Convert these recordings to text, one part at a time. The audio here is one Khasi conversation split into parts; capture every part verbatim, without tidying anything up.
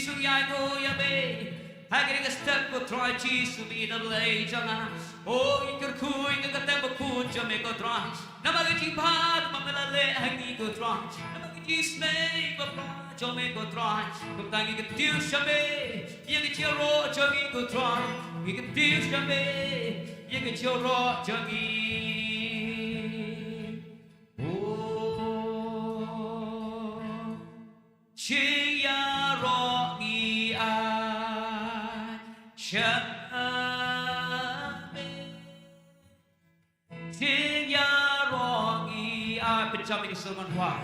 Jisu ïa ngo ïa me. Ha kane ka step ko Trai Jisu me i dei Blei jong nga. O ngi kyrkhu ïa ka kyrteng bakhuid jong me ko Trai. Namar ka jingbha ba me la leh ha ngi ko Trai. Namar ka jingsnei ba pla jong me ko Trai. Kumta ngi kyntiew sha me. Ïa ka jingïaroh jong ngi ko Trai. Ngi kyntiew sha me. Ïa ka jingïaroh jong ngi. O jingïaroh ngi ai sha me. Jingïaroh ngi ai. Pynjam ïa ka sur manwai.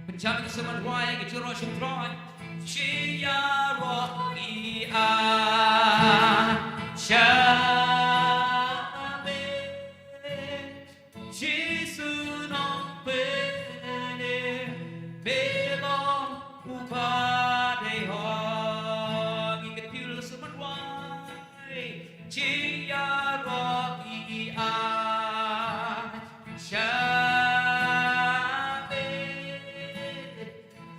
Pynjam ïa ka sur manwai, ïa ka jingïaroh sha u Trai. Jingïaroh ngi ai sha me. Jisu Nongpynim, me long uba dei hok. Ngi kyntiew ïa ka sur manwai. Jingïaroh ngi ai sha me.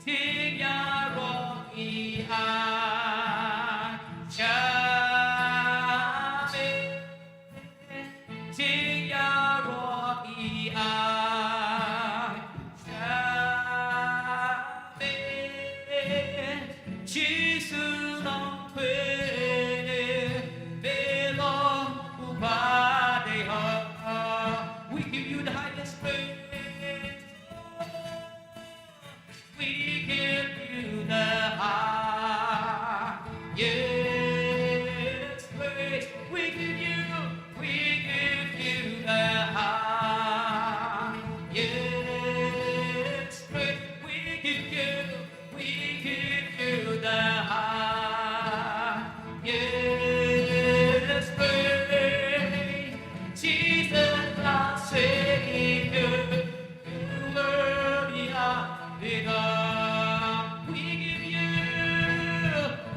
Jingïaroh ngi ai sha me. Jingïaroh ngi ai sha me. Jisu Nongpynim, me long uba dei hok. We give you the highest praise. We give you the highest praise. We give you, we give you the highest praise. We give you, we give you the highest praise. Jesus, our Savior. You worthy of it all. We give you,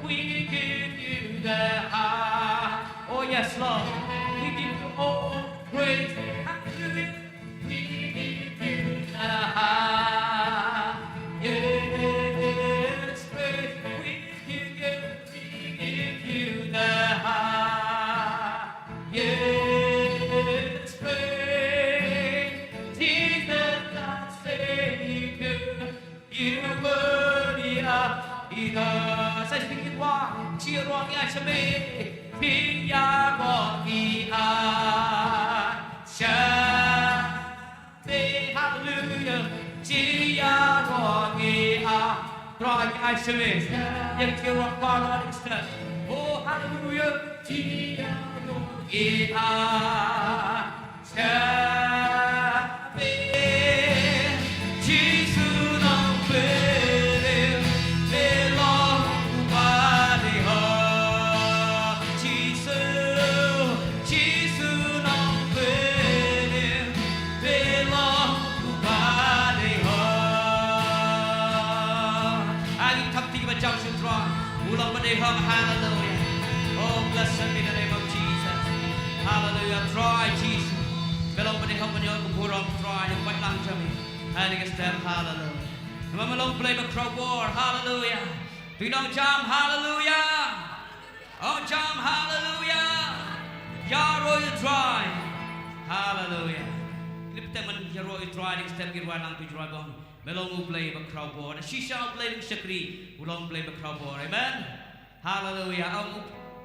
we give you the high. Oh yes, Lord. We give you all praise. Hallelujah. We give you the highest praise. We give you, we give you the high. Yes, praise Jesus our Savior. You worthy of it all. Sa sdang ïa ka, jingïaroh ngi ai sha me. Jingïaroh ngi ai sha me. Hallelujah. Jingïaroh ngi ai. Trai ngi ai sha me. Ïa ka jingïaroh baroh ngi step. Oh, hallelujah. Jingïaroh ngi ai sha me. Jisu Nongpynim, me long uba dei hok. Jisu, Jisu Nongpynim, me long uba dei hok. Ngi thap kti kiba jam sha u Trai. U long uba dei hok, hallelujah. Oh, blessed be the name of Jesus. Hallelujah. Trai Jisu, me long uba dei hok ban ïoh ka burom, Trai, ïa ka baitlang jong me. Ha kane ka step, hallelujah. Namar me long Blei bakhraw bor, hallelujah. To ngi ong jam, hallelujah. Ong jam, hallelujah. Ïaroh ïa u Trai. Hallelujah. Ngi pynthikna ïaroh ïa u Trai, ngi step ngi rwai lang, to ïaroh bor. Me long u Blei bakhraw bor. Shisha u Blei ba ngi shakri, u long u Blei bakhraw bor. Amen. Hallelujah. Ong u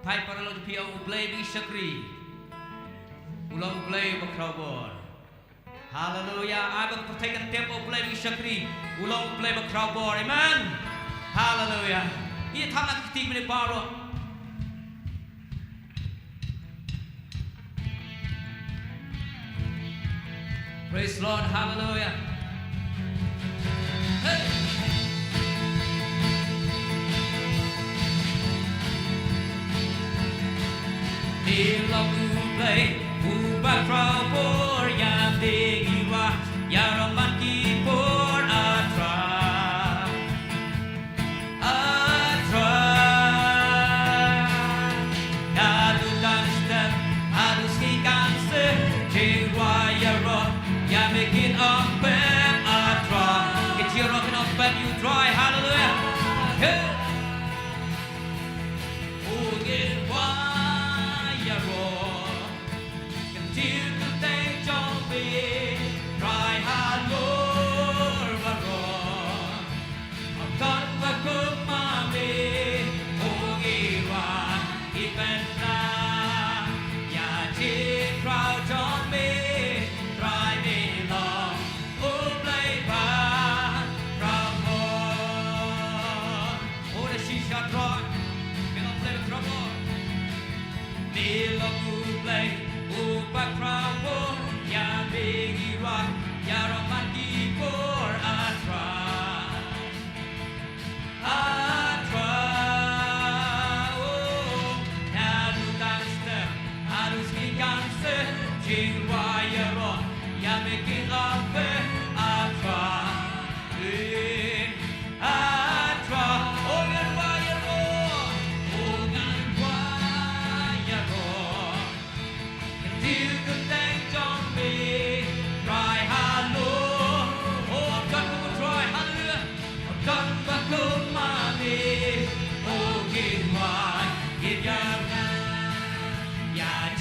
Piper, long phi, ong u Blei ba ngi shakri, u long u Blei bakhraw bor. Hallelujah. Ai ba ka pyrthei kan tip ba u Blei ba ngi shakri, u long u Blei bakhraw bor. Amen. Hallelujah. Ïa thang na ka kti minit baroh. Praise Lord. Hallelujah. Hey. Me long u Blei uba khraw bor, ïa dei ngi rwai ïa rong man ki por, A Trai. A Trai, naduh dang step, haduh sngi kan seh, jingïaroh ïa me kin ym pep, A Trai. Ka jingïaroh kin ym pep ïa u Trai. Hallelujah.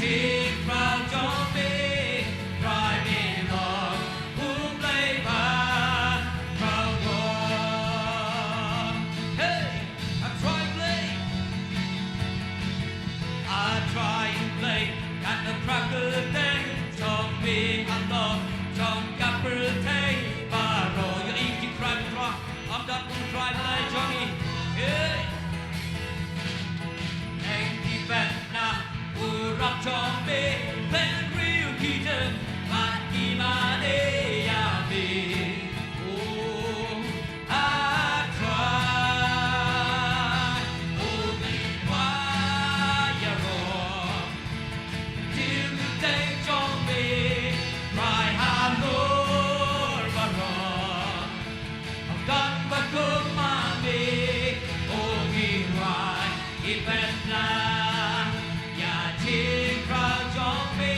Jingkhraw jong me, Trai me long U Blei ba khraw bor. Hey, A Trai Blei, A Trai Blei, kat ka khraw kyrteng jong me halor jong ka pyrthei baroh. Ïohi ki khraw, ki khraw, ym don kum U Trai Blei jong ngi. Hey. Tang ki bad na u rap jong me, bad briew ki dem bad ki mane ïa me. Oh, A Trai, oh, me wai ïaroh. Ktien kyrteng jong me, Trai halor baroh. Ym don ba kum ma me, oh ngi wai, ngi pynbna ïa jingkhraw jong me,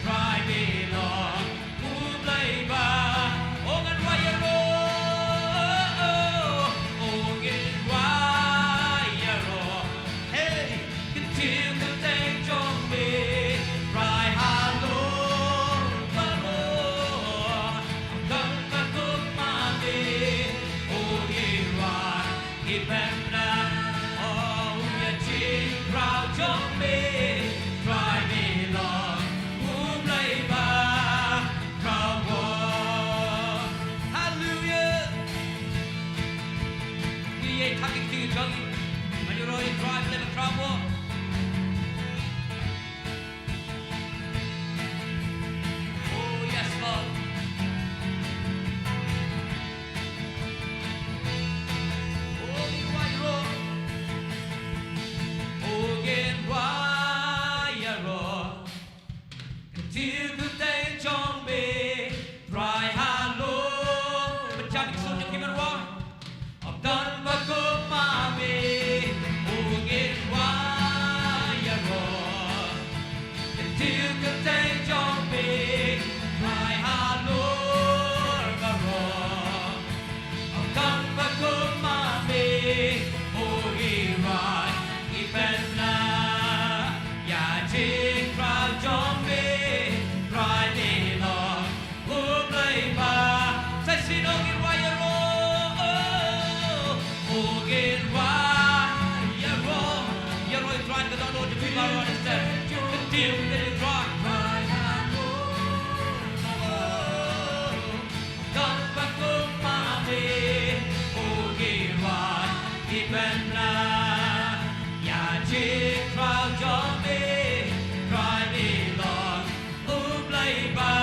Trai me long U Blei ba. Oh ngan wai ïaroh, oh ngin wai ïaroh. Hey, ktien kyrteng jong me, Trai halor baroh. Ym don ba kum ma me, oh ngi wai, ngi pynbna, oh ïa jingkhraw jong me, Trai me long U Blei ba khraw bor. Haleluia. Ngi ïai thap ïa ki ktien jong ngi. Ngan ïaroh ïa U Trai Blei ba khraw bor. Oh, yes, Lord. Oh, ngin wai ïaroh. Oh, ngin wai ïaroh. Ktien kyrteng jong me, Trai halor. Pynjah ïa ki sur jong ki ban wai. Ym don ba kum ma me, oh ngin wai ïaroh. Ktien kyrteng jong me, Trai halor baroh. Ym don ba kum ma me, oh ngi wai, ngi pynbna ïa jingkhraw jong me, Trai me long U Blei ba. Sa shisien, oh ngin wai ïaroh, oh ngin wai ïaroh. Ïaroh ïa U Trai, ka dohnud jong phi baroh, ka ktien jong U Trai. Don ba kum ma me, oh ngi wai, ngi pynbna ïa jingkhraw jong me, Trai me long U Blei ba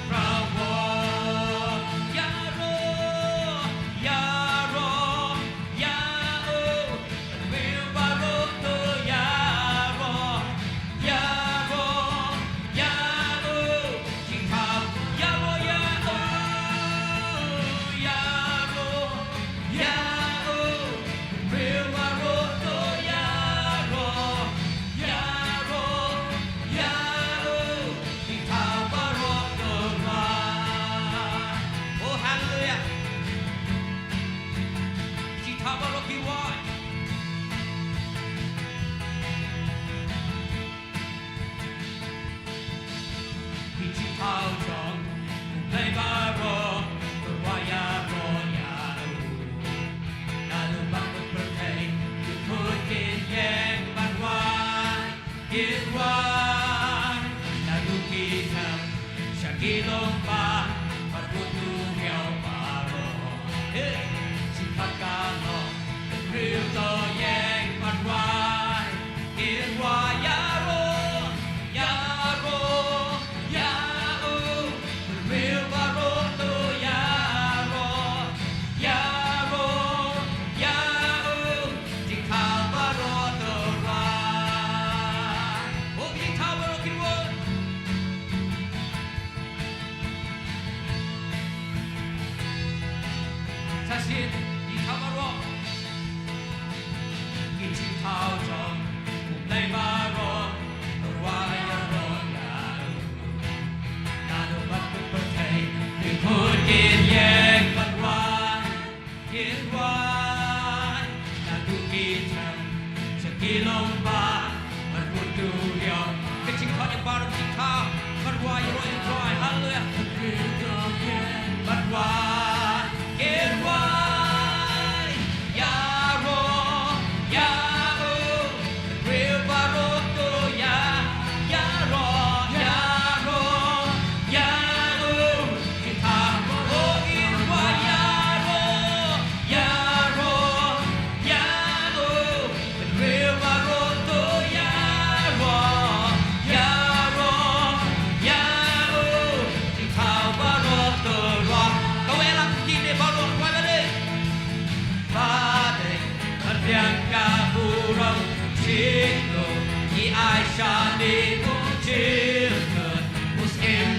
khraw bor. Ïaroh, ïaroh, ïa u, briew baroh to ïaroh, ïaroh, ïa u, jingthaw, ïaroh, ïa u, ïaroh, ïa u, briew baroh to ïaroh, ïaroh, ïa u, jingthaw baroh to wai. Oh, haleluia. Jingthaw baroh ki wai. Ki jingthaw jong U Blei baroh, to wai ïaroh ïa u. Naduh ba ka pyrthei, ki khuid kin ïeng ban wai, kin wai. Naduh ki them sha ki lyngba, bad u duriaw baroh. Hey, shu kat ka long, ki briew to ïeng ban wai. Kin wai ïaroh, ïaroh, ïa u. Ki briew baroh to ïaroh, ïaroh, ïa u. Jingthaw baroh to wai. Oh, jingthaw baroh kin wai. Sa shisien, jingthaw baroh. Ki jingthaw jong U Blei baroh, to wai ïaroh ïa u. Naduh ba ka pyrthei, ki khuid kin ïeng ban wai, kin wai. Naduh ki them sha ki lyngba, bad u duriaw Ai sha me bun jingkut, u Syiem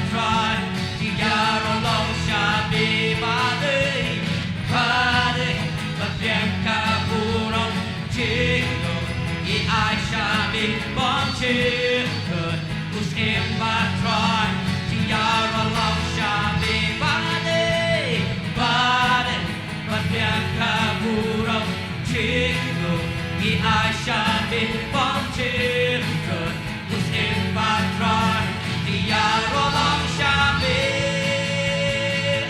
Trai, ki ïaroh long sha me ba dei, ba dei, ba biang ka burom jingkut, i ai sha me bun jingkut, u Syiem Trai, ki ïaroh long sha me ba dei, ba dei, ba biang ka burom jingkut, i ai sha me bun jingkut, u Syiem Trai, ki ïaroh long sha me.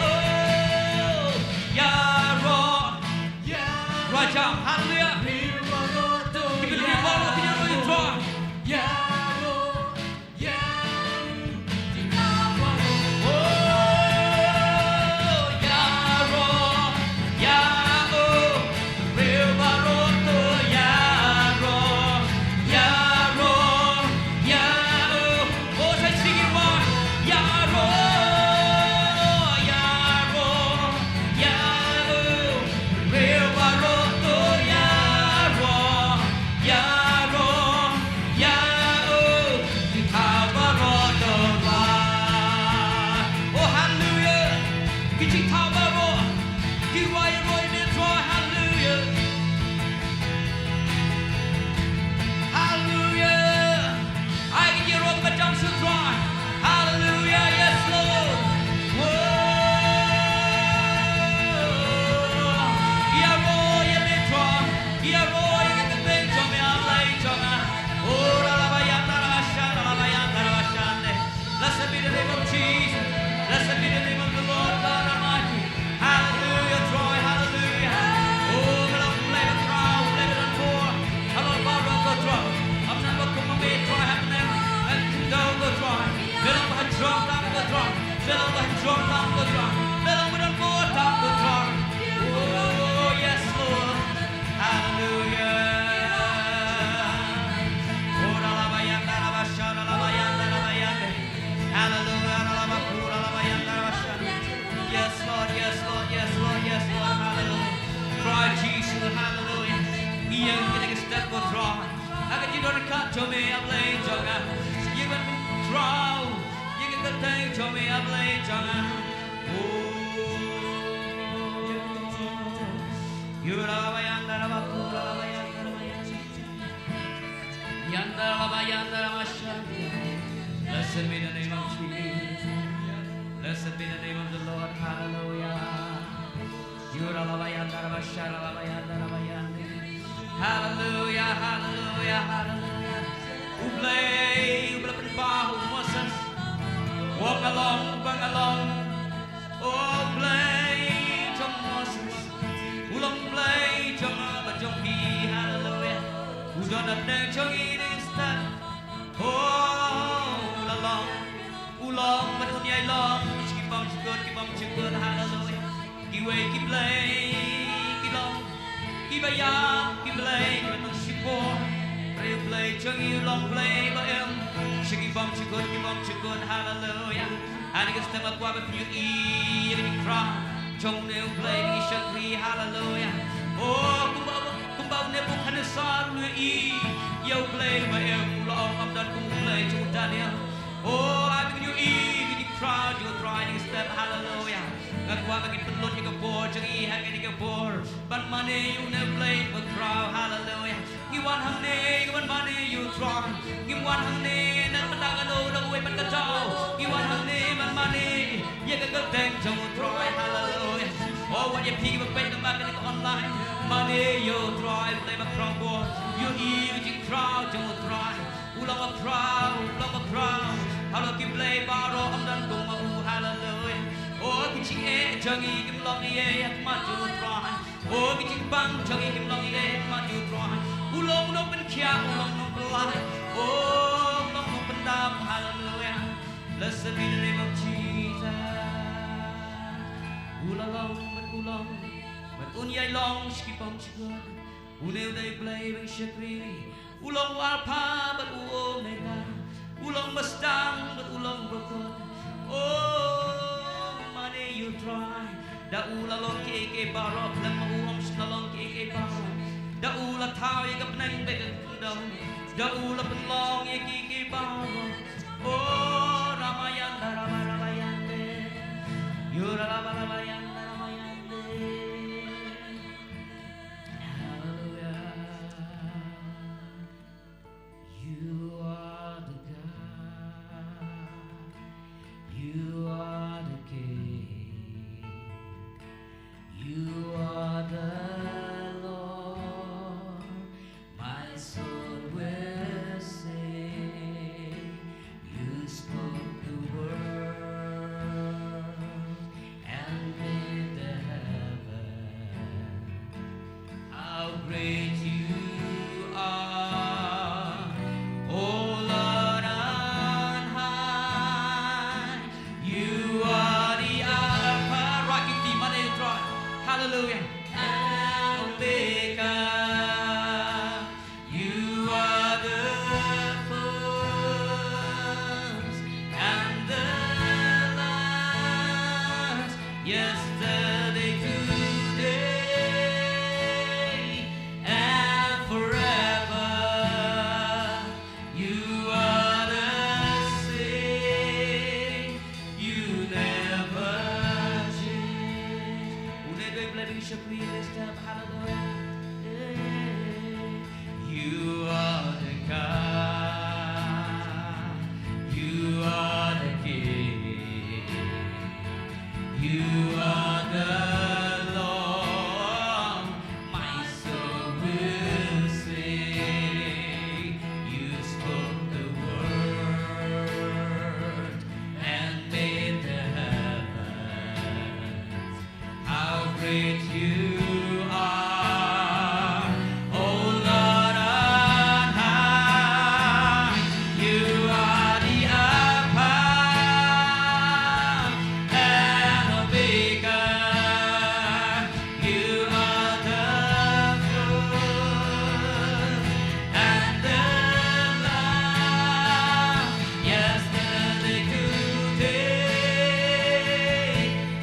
Oh, ïaroh, ïaroh, haleluya. Ki bynriew baroh ki ïaroh ïa u Trai. Ïaroh, ïaroh, ïaroh, ki thaw baroh to rwai. Oh, haleluya. Ki jingthaw baroh ki rwai ïaroh ïa me Trai, haleluya. Haleluya. Ai ki ïaroh kiba jam sha u Trai. Haleluya, yes Lord. Oh. Ïaroh ïa me Trai. Ïaroh ïa ka kyrteng jong me, A Blei jong nga. Oh, la la ba ïa ta la ba sha, la la ba ïa ta la ba sha ne. Blessed be the name of Jesus. Blessed be the name of the Lord God Almighty. Haleluya, Trai, haleluya. Oh, me long Blei ba khraw, Blei ba don bor. Halor baroh ko Trai. Ym tang ba kum ma me Trai ha bneng, ha khyndew ko Trai. Me long ba hajrong tam ko Trai. Me long ba hajrong tam ko Trai. Me long ba don bor tam ko Trai. Oh, yes, Lord. Haleluya. Oh, da la ba yan, da la ba sha, da la ba yan, da la ba yan. Haleluya, da la ba ku, da la ba yan, da la ba sha. Yes, Lord, yes, Lord, yes, Lord, yes, Lord. Haleluya. Trai Jisu, haleluya. Ïa kane ka step ko Trai. Ha ka jingdonkam jong me, A Blei jong nga. Ïa ban khraw ïa ka kyrteng jong me, A Blei jong nga. Oh. Ïa la ba yan, da la ba ku, da la ba yan, da la ba yan. Yanda la ba yanda la ba sha. Blessed be the name of Jesus. Blessed be the name of the Lord. Hallelujah. Yura la ba yanda la ba sha la ba yanda la ba yanda. Hallelujah, hallelujah, hallelujah. U Blei, U Blei pynpaw u Moses. Wa nga long, wa nga long. O Blei jong Moses, u long Blei jong nga bad jong phi, haleluya. U don ha pdeng jong ngi stad. O, u la long, u long bad un ïai long sha ki bymjukut, ki bymjukut, haleluya. Kiwei ki blei ki long kiba ïap, ki blei kiba nang shipor. Hynrei u Blei jong ngi u long Blei ba im sha ki bymjukut, ki bymjukut, haleluya. Ani ka step nga kwah ba phin ïohi ïa ka jingkhraw jong une u Blei ba ngi shakri, haleluya. O, kumba, kumba u Nebukadnesar u ïohi ïa u Blei ba im, u la ong, ym don kum u Blei jong u Daniel. O, ai ba ngin ïohi ïa ka jingkhraw jong u Trai ani ka step, haleluya. Nga kwah ba ngin pynlut ïa ka bor jong ngi ha kane ka por ban mane ïa une u Blei ba khraw, haleluya. Ngi wan hangne ïa ka ban mane ïa u Trai. Ngim wan hangne na ka bynta kano na kawei pat ka daw. Ngi wan hangne ban mane ïa ka kyrteng jong u Trai. Haleluya. O, wat ïa phi kiba peit lyngba kane ka online, mane ïa u Trai, u Blei ba khraw bor. Ïohi ïa ka jingkhraw jong u Trai. U long ba khraw, u long ba khraw. Halor ki blei baroh ym don kum ma u. Haleluya. O, ki jingeh jong ngi kim long ei ei ha khmat jong u Trai. O, ki jingpang jong ngi kim long ei ei ha khmat jong u Trai. U long u nongpynkhiah, u long u nongpynlait. O, u long u nongpyndam. Haleluya. Blessed be the name of Jesus. U la long bad u long bad un ïai long sha ki bymjukut. Une u dei u Blei ba ngi shakri. U long u Alpha bad u Omega. U long ba sdang bad u long ba kut. O, mane ïa u Trai. Da u la long kiei kiei baroh, khlem ma u ym shym la long kiei kiei baroh. Da u la thaw ïa ka bneng bad ka Da u la pynlong ïa ki ki baroh. O Ramayana Rama Ramayana. Yo Rama Ramayana Ramayana. Hallelujah. You are the God. You are the King. You are the Lord. My soul will sing. You spoke the word and made the heaven. How great you are, O Lord on high. You are the Alpha, rakiti mane Trai. Hallelujah. And Omega. You are the first and the last. Yesterday, today, and forever. You are the same. You never change. Une doi blai bagi shakri, let's step, hallelujah. You are the God. You are the King. You are the Lord. My soul will sing. You spoke the word and made the heavens. How great you are, O Lord on high. You are the Alpha and Omega. You are the first and the last. Yesterday, today,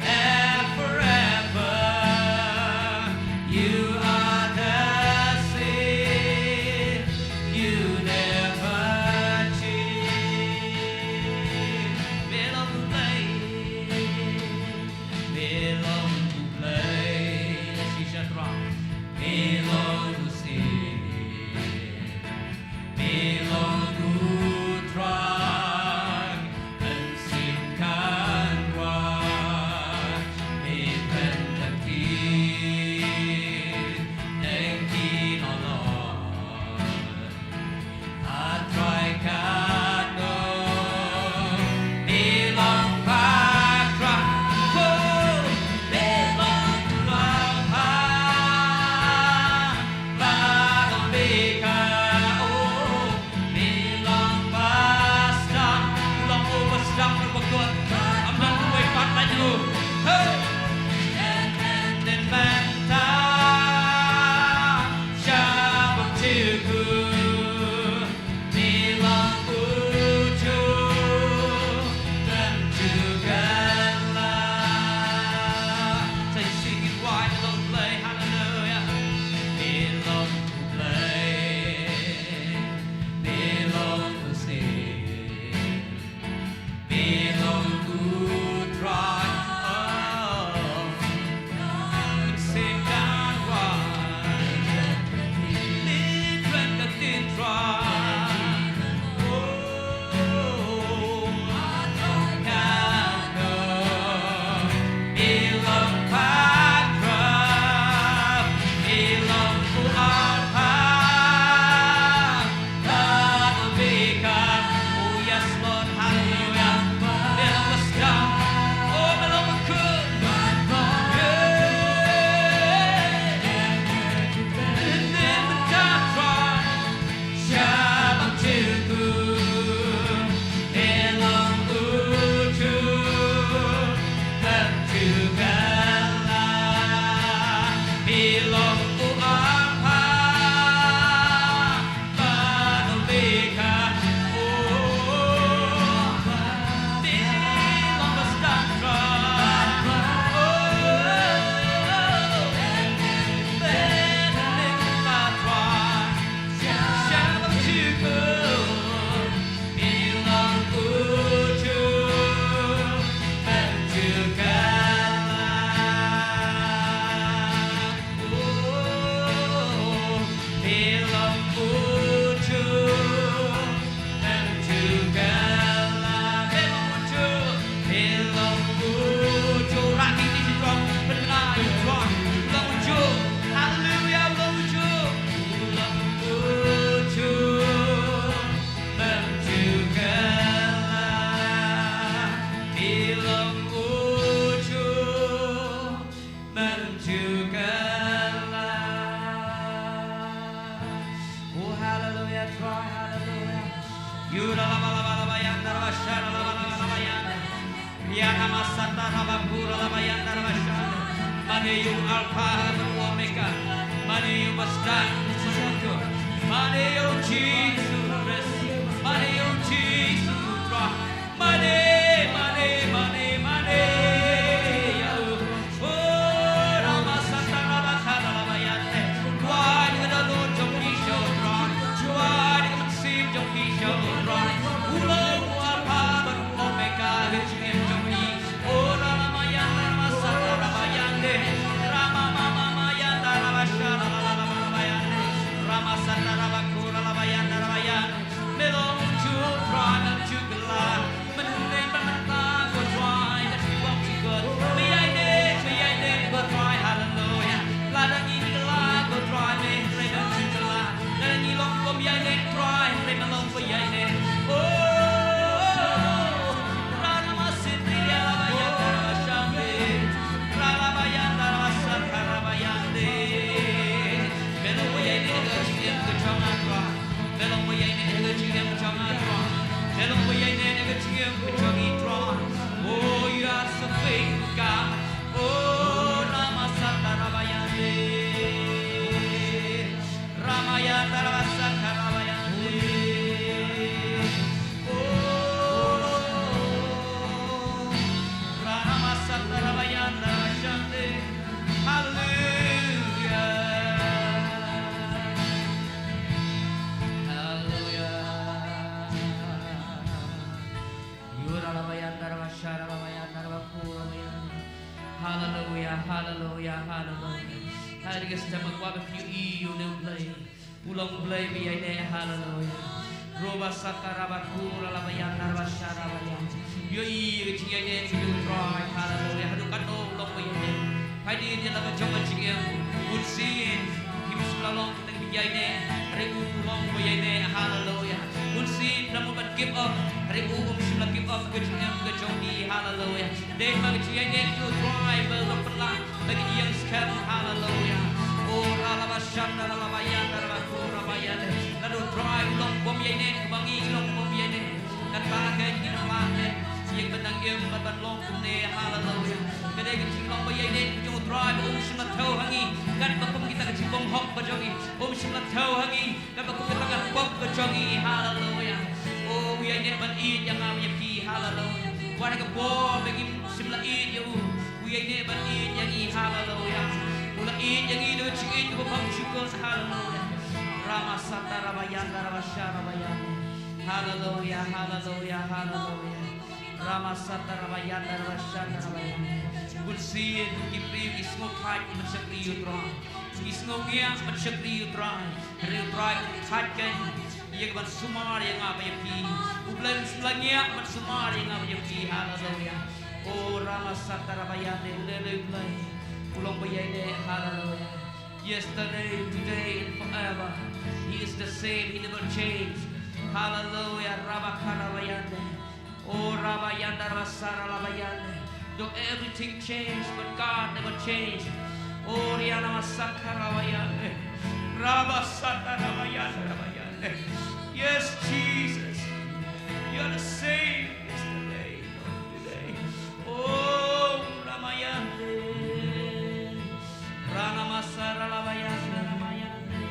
and forever. You are the same. You never change. Me long U Blei. Me long U Blei. Shisha Trai. Me long U Syiem. Me long U Trai, Mynsiem Kynrad, me pynthikna ïa ki nongrim. A Trai katno, me long Patrai, oh, me long Patrai. Masata rabakura labayanda rabashanda. Mane ïa u Alpha bad u Omega. Mane ïa u Bastad bad u Savior. Mane ïa u Jisu Khrist. Mane ïa u Jisu Khrist. Mane, mane, mane, mane ïa u. Oh, ramasata rabakara labayande. Trai, ka dohnud jong phi sha u Trai. Trai, ka mynsiem jong phi sha u Trai. U long u Alpha bad u Omega, ka jingim jong phi. Oh, ramamayanda ramasata rabayande. Ramamamamamanda rabashara rabayande. Ramasata rabakura labayanda rabayande. Me long u Trai, me long u Trai. Mynne mynta ko Trai, me long u Trai. Me ïaineh, me ïaineh ko Trai. Haleluya. Lada ngi kylla ko Trai, me hynrei me long u Trai. Lada ngi long kum ïaineh Trai, hynrei me long kum ïaineh. Oh, rana masit ri ria la bayan dara bashan de. Rana bayan dara bashan dara bayan de. Me long kum ïaineh ka jingim ka jong nga Trai. Me long ba ïaineh ka jingim ka jong nga Trai. Me long ba ïaineh ka jingim ka jong ngi Trai. Oh, you are so faithful God. Oh, Ramasata Rabayande. Ramayata Ramasata Rabayande. Oh, Ramasata Rabayanda Rashande. Hallelujah. Hallelujah. Yura la bayan dara bashara la bayan dara bakura bayan. Hallelujah, hallelujah, hallelujah. Hari ka stem kwa ba phi ïohi ïa une u Blei. U long Blei ba ïaineh, hallelujah. Roba sakara bakura la bayan dara bashara bayan. Ïohi ka jingïaineh jong u Trai, hallelujah. Haduh katno u long ba ïaineh. Hadien ïa la ka jong ka jingim. Bunsien phim shym la long Tang ba ïaineh, hynrei u long ba ïaineh, haleluya. Bunsien ym ban give up, hynrei u um shym la give up ka jingim ka jong ngi, haleluya. Dei ma ka jingïaineh jong u Trai ba long pynlah ba ngi ïeng skhem, haleluya. O ra la ba shan, ra la ba yan, ra la ba ko, ra ba yan. Naduh u Trai u long bym ïaineh, ba ngi long bym ïaineh. Kata ka ngi nang lah ne ïeng ban nang im bad ban long kumne, haleluya. Ka dei ka jinglong ba ïaineh ka jong u Trai ba um shym la thew ha ngi katba kum kita ka jingbymhok ka jong ngi. Um shym la thew ha ngi katba kum kita ka pop ka jong ngi, haleluya. O u ïaineh ban ïeit ïa nga bad ïa phi, haleluya. Wat ha ka por ba ngim shym la ïeit ïa u, u ïaineh ban ïeit ïa ngi, haleluya. U la ïeit ïa ngi da ka jingïeit kaba bymjukut, haleluya. Rama sata rama yanda rama sha rama yanda. Haleluya, haleluya, haleluya. Rama sata rama yanda rama shanda rama yanda. Bun sien ki briew ki sngew thait ban shakri ïa u Trai. Ki sngew ngiah ban shakri ïa u Trai. Hynrei u Trai u thait kein ïa ka ban sumar ïa nga bad ïa phi. U Blei u shu la ngiah ban sumar ïa nga bad ïa phi. Haleluya. O rama sata rama yanda, u dei u Blei u long ba ïaineh. Haleluya. Yesterday, today, and forever. He is the same. He never changed. Hallelujah. Rabakarabayande. Oh, Rabayanda, Rabasara, Rabayande. Though everything changed, but God never changed. Oh, Riana Masakarabayande. Rabasata, Rabayanda, Rabayande. Yes, Jesus. You are the same yesterday, Lord, today. Oh, Ramayande. Rana masara la bayanda la mayande.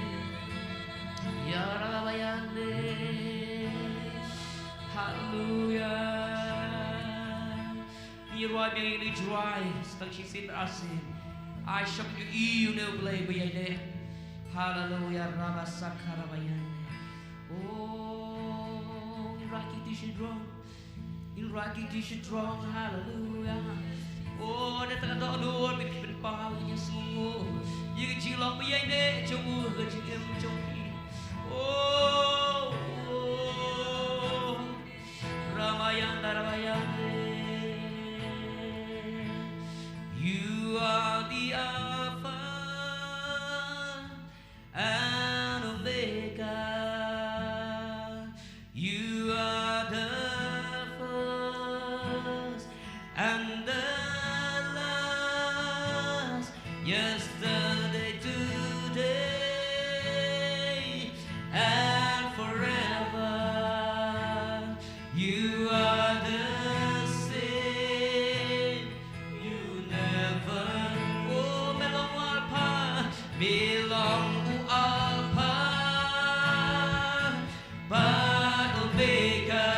Ya la bayande. Hallelujah. Ni roi bi ni jroi stang shi sin asin. Ai shak yu i yu ne u Blei ba ïaineh. Hallelujah. Rana sakara bayande. Oh, ni raki ti shi drong. Ïa u Trai ki jingshithrong, haleluya. Oh, da ka dohnud ba phi pynpaw ïa ka jingsngewnguh, ïa ka jinglong ba ïaineh jong u ha ka jingim jong phi. Oh, Ramayana, Ramayana. You are the Alpha and Omega. You are the first and the last. Yesterday, today, and Long u Alpha bad Omega,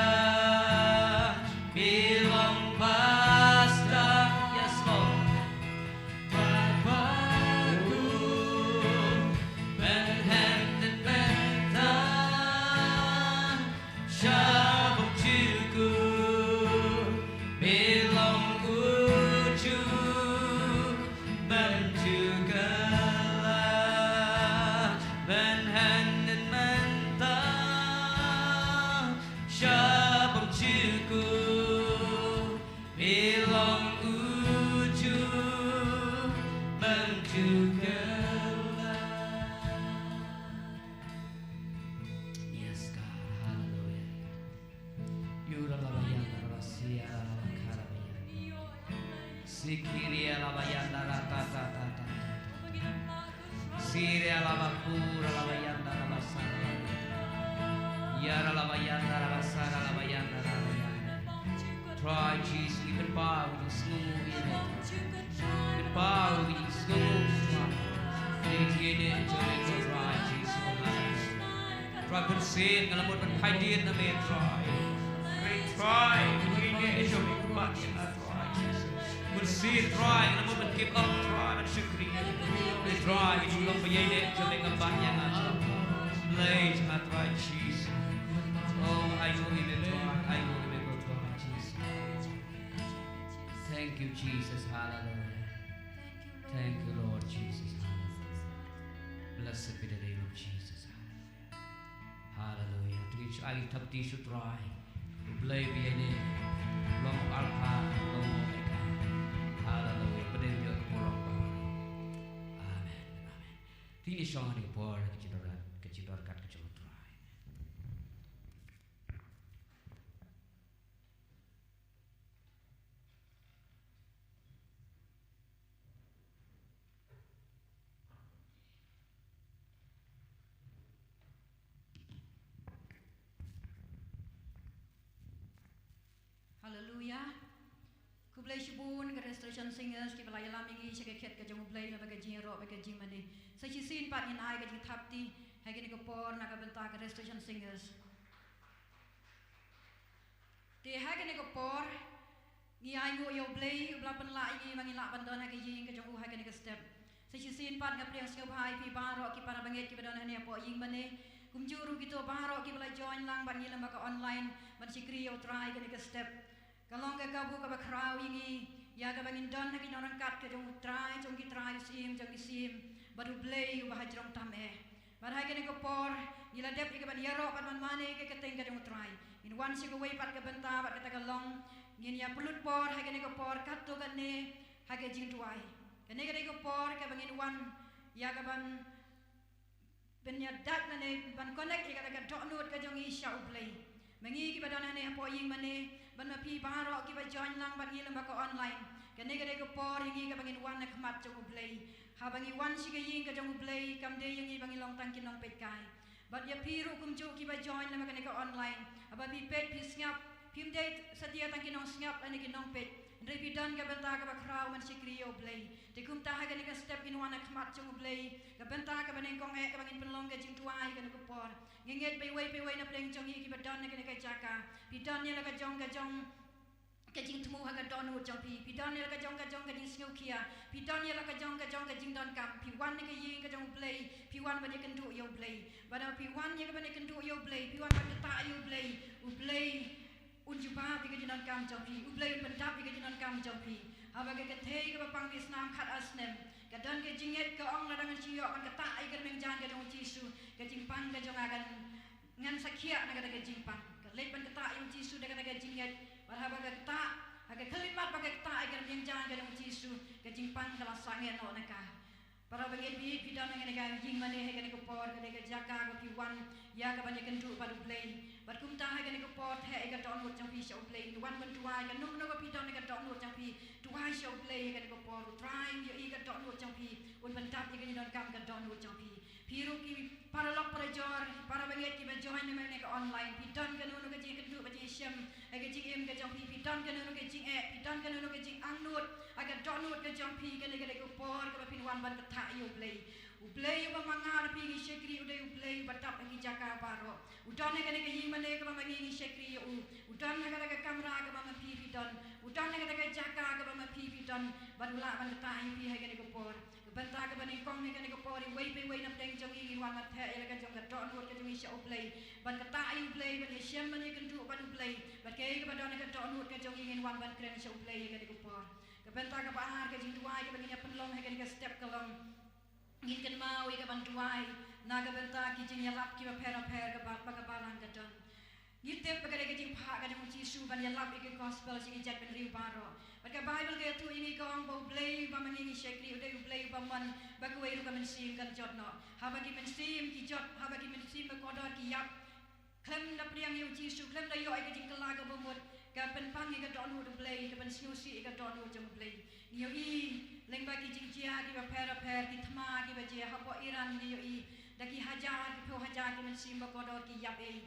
me long Pastor, yes Lord. Bad bad u, mynhynnin mynta, sha bynta jong u, me long u Ju, mynta u kylla, mynhynnin mynta, sha bynta jong u, me long u Ju, mynta u kylla. Yes, God, hallelujah. Yura la bayanda la basia la bakara bayanda. Sikiria la bayanda la ta ta ta ta ta. Siria la bakura la bayanda la basara. Yara la bayanda la basara la bayanda la bayanda. Trai Jisu, ngi pynpaw ïa ngi sngewnguh ïa ngi. Pynpaw ïa ngi sngewnguh Trai. Ïa ngi ïa ngi jong ngi Trai Jisu. Trai, bunsien nga la mut ban phai dien na me Trai. Trai, ïa ngi ïa ngi jong ngi pynpaw ïa nga Trai Jisu. Bunsien Trai nga la mut ban give up Trai, ban shakri. Trai, ngi ju long ba ïa ngi jong ngi ka ba ïa nga Trai. Blei jong nga Trai Jisu. Oh, ai nguh ïa me Trai, ai nguh ïa me Trai Jisu. Thank you, Jesus. Hallelujah. Thank you, Lord Jesus. Hallelujah. Blessed be the name of Jesus. Hallelujah. Hallelujah. To each other, tap tissue try. To blame me any long alpha, long omega. Hallelujah. But then you're the one. Amen. Amen. Tini shong ni por ka jidor ka jidor kat ka jidor try. Hallelujah. Khublei shibun ka Restoration Singers kiba la ïalam ïa ngi sha ka khet ka jong U Blei lyngba ka jingïaroh bad ka jingmane. Sa shisien pat ngin ai ka jingthap kti ha kane ka por na ka bynta ka Restoration Singers. Te ha kane ka por ngi ainguh ïa U Blei uba la pynlah ïa ngi ba ngin lah ban don ha ka ïing ka jong u ha kane ka step. Sa shisien pat nga pdiang sngewbha ïa phi baroh ki para bangeit kiba don hangne hapoh ïing mane, kumjuh ruh kito baroh kiba la join lang bad ngi lyngba ka online ban shakri ïa U Trai ha kane ka step. Ka long ka kabu kaba khraw ïa ngi ïa kaba ngin don ha ki nongryngkat ka jong U Trai jong ki trai, U Syiem jong ki syiem bad U Blei uba hajrong tam eh. Bad ha kane ka por ngi la dep ïa kaban ïaroh bad ban mane ïa ka kyrteng ka jong U Trai. Ngin wan sha kawei pat ka bynta bad kata ka long ngin ïa pynlut por ha kane ka por katto katne ha ka jingduwai. Kane ka dei ka por kaba ngin wan ïa kaban pynïadat lane ban connect ïa kata ka dohnud ka jong ngi sha U Blei. Ma ngi kiba don hangne hapoh ïing mane bad ma phi baroh kiba join lang bad ngi lyngba ka online. Kane ka dei ka por ïa ngi kaba ngin wan ha khmat jong U Blei. Haba ngi wan sha ka ïing ka jong U Blei kam dei ïa ngi ba ngi long tang ki nongpeitkai. Bad ïa phi ruh kumjuh kiba join lyngba kane ka online, haba phi peit phi sngap, phim dei satia tang ki nongsngap lane ki nongpeit. Hynrei phi don ka bynta kaba khraw ban shakri ïa U Blei. Te kumta ha kane ka step ngin wan ha khmat jong U Blei, ka bynta kaba nyngkong eh kaba ngin pynlong ka jingduwai ha kane ka por. Ngi ngeit ba iwei pa iwei na pdeng jong ngi kiba don ha kane ka jaka, phi don ïa la ka jong ka jong ka jingthmu ha ka dohnud jong phi. Phi don ïa la ka jong ka jong ka jingsngewkhia. Phi don ïa la ka jong ka jong ka jingdonkam. Phi wan ha ka ïing ka jong U Blei, phi wan ban ïakynduh ïa U Blei. Bad haba phi wan ïa kaban ïakynduh ïa U Blei, phi wan ban ktah ïa U Blei, U Blei un jubab ïa ka jingdonkam jong phi. U Blei un pyndap ïa ka jingdonkam jong phi. Haba ka kynthei kaba pang bad snam khatar snem ka don ka jingngeit, ka ong, lada ngan shu ïoh ban ktah ïa ka rmiang jaiñ ka jong U Jisu, ka jingpang ka jong nga kan ngan sa khiah na kata ka jingpang. Ka leit ban ktah ïa U Jisu da kata ka jingngeit. Bad haba ka ktah, ha ka khyllipmat ba ka ktah ïa ka rmiang jaiñ ka jong U Jisu, ka jingpang ka la sangeh noh na ka. Para bangeit, phi don ha kane ka ïing mane ha kane ka por, ka dei ka jaka ba phi wan ïa kaban ïakynduh bad U Blei. Bad kumta ha kane ka por theh ïa ka dohnud jong phi sha U Blei. Wan ban duwai, kano kano ba phi don ha ka dohnud jong phi, duwai sha U Blei ha kane ka por. U Trai un ïohi ïa ka dohnud jong phi, un pyndap ïa ka jingdonkam ka dohnud jong phi. Phi ruh ki paralok parajor, para bangeit kiba join na kane ka online, phi don kano kano ka jingkynduh ka jingshem ha ka jingim ka jong phi, phi don kano kano ka jingeh, phi don kano kano ka jingangnud ha ka dohnud ka jong phi, kane ka dei ka por kaba phin wan ban ktah ïa U Blei. U Blei uba ma nga na phi ngi shakri u dei u Blei uba dap ha ki jaka baroh. U don ha kane ka ïing mane kaba ma ngi ngi shakri ïa u. U don ha kata ka kamra kaba ma phi phi don. U don ha kata ka jaka kaba ma pha phi don. Bad u lah ban ktah ïa phi ha kane ka por. Ka bynta kaba nyngkong ha kane ka por, iwei pa iwei na pdeng jong ngi ngin wan ban theh ïa la ka jong ka dohnud ka jong ngi sha u Blei. Ban ktah ïa u Blei, ban ïashem ban ïakynduh bad u Blei. Bad kaei kaba don ha ka dohnud ka jong ngi ngin wan ban kren sha u Blei ha kane ka por. Ka bynta kaba ar, ka jingduwai kaba ngin ïa pynlong ha kane ka step ka long, ngin kynmaw ïa ka ban duwai na ka bynta ki jingïalap kiba pher bapher kaba, ba ka balang ka don. Ngi tip ba ka dei ka jingphah ka jong u Jisu ban ïalap ïa ka gospel sha ki jaitbynriew baroh. Bad ka Baibl ka ïathuh ïa ngi, ka ong ba u Blei uba ma ngi ngi shakri u dei u Blei uba mon, ba kawei ruh ka mynsiem kan jot noh. Haba ki mynsiem ki jot, haba ki mynsiem ba kordor ki ïap khlem da pdiang ïa u Jisu, khlem da ïoh ïa ka jingkylla kaba mut, ka pynpang ïa ka dohnud u Blei, ka pynsngewsih ïa ka dohnud jong u Blei. Ngi ïohi lyngba ki jingjia kiba pher bapher, ki thma kiba jia hapoh Iran, ngi ïohi da ki hajar, ki phew hajar ki mynsiem ba kordor ki ïap ei.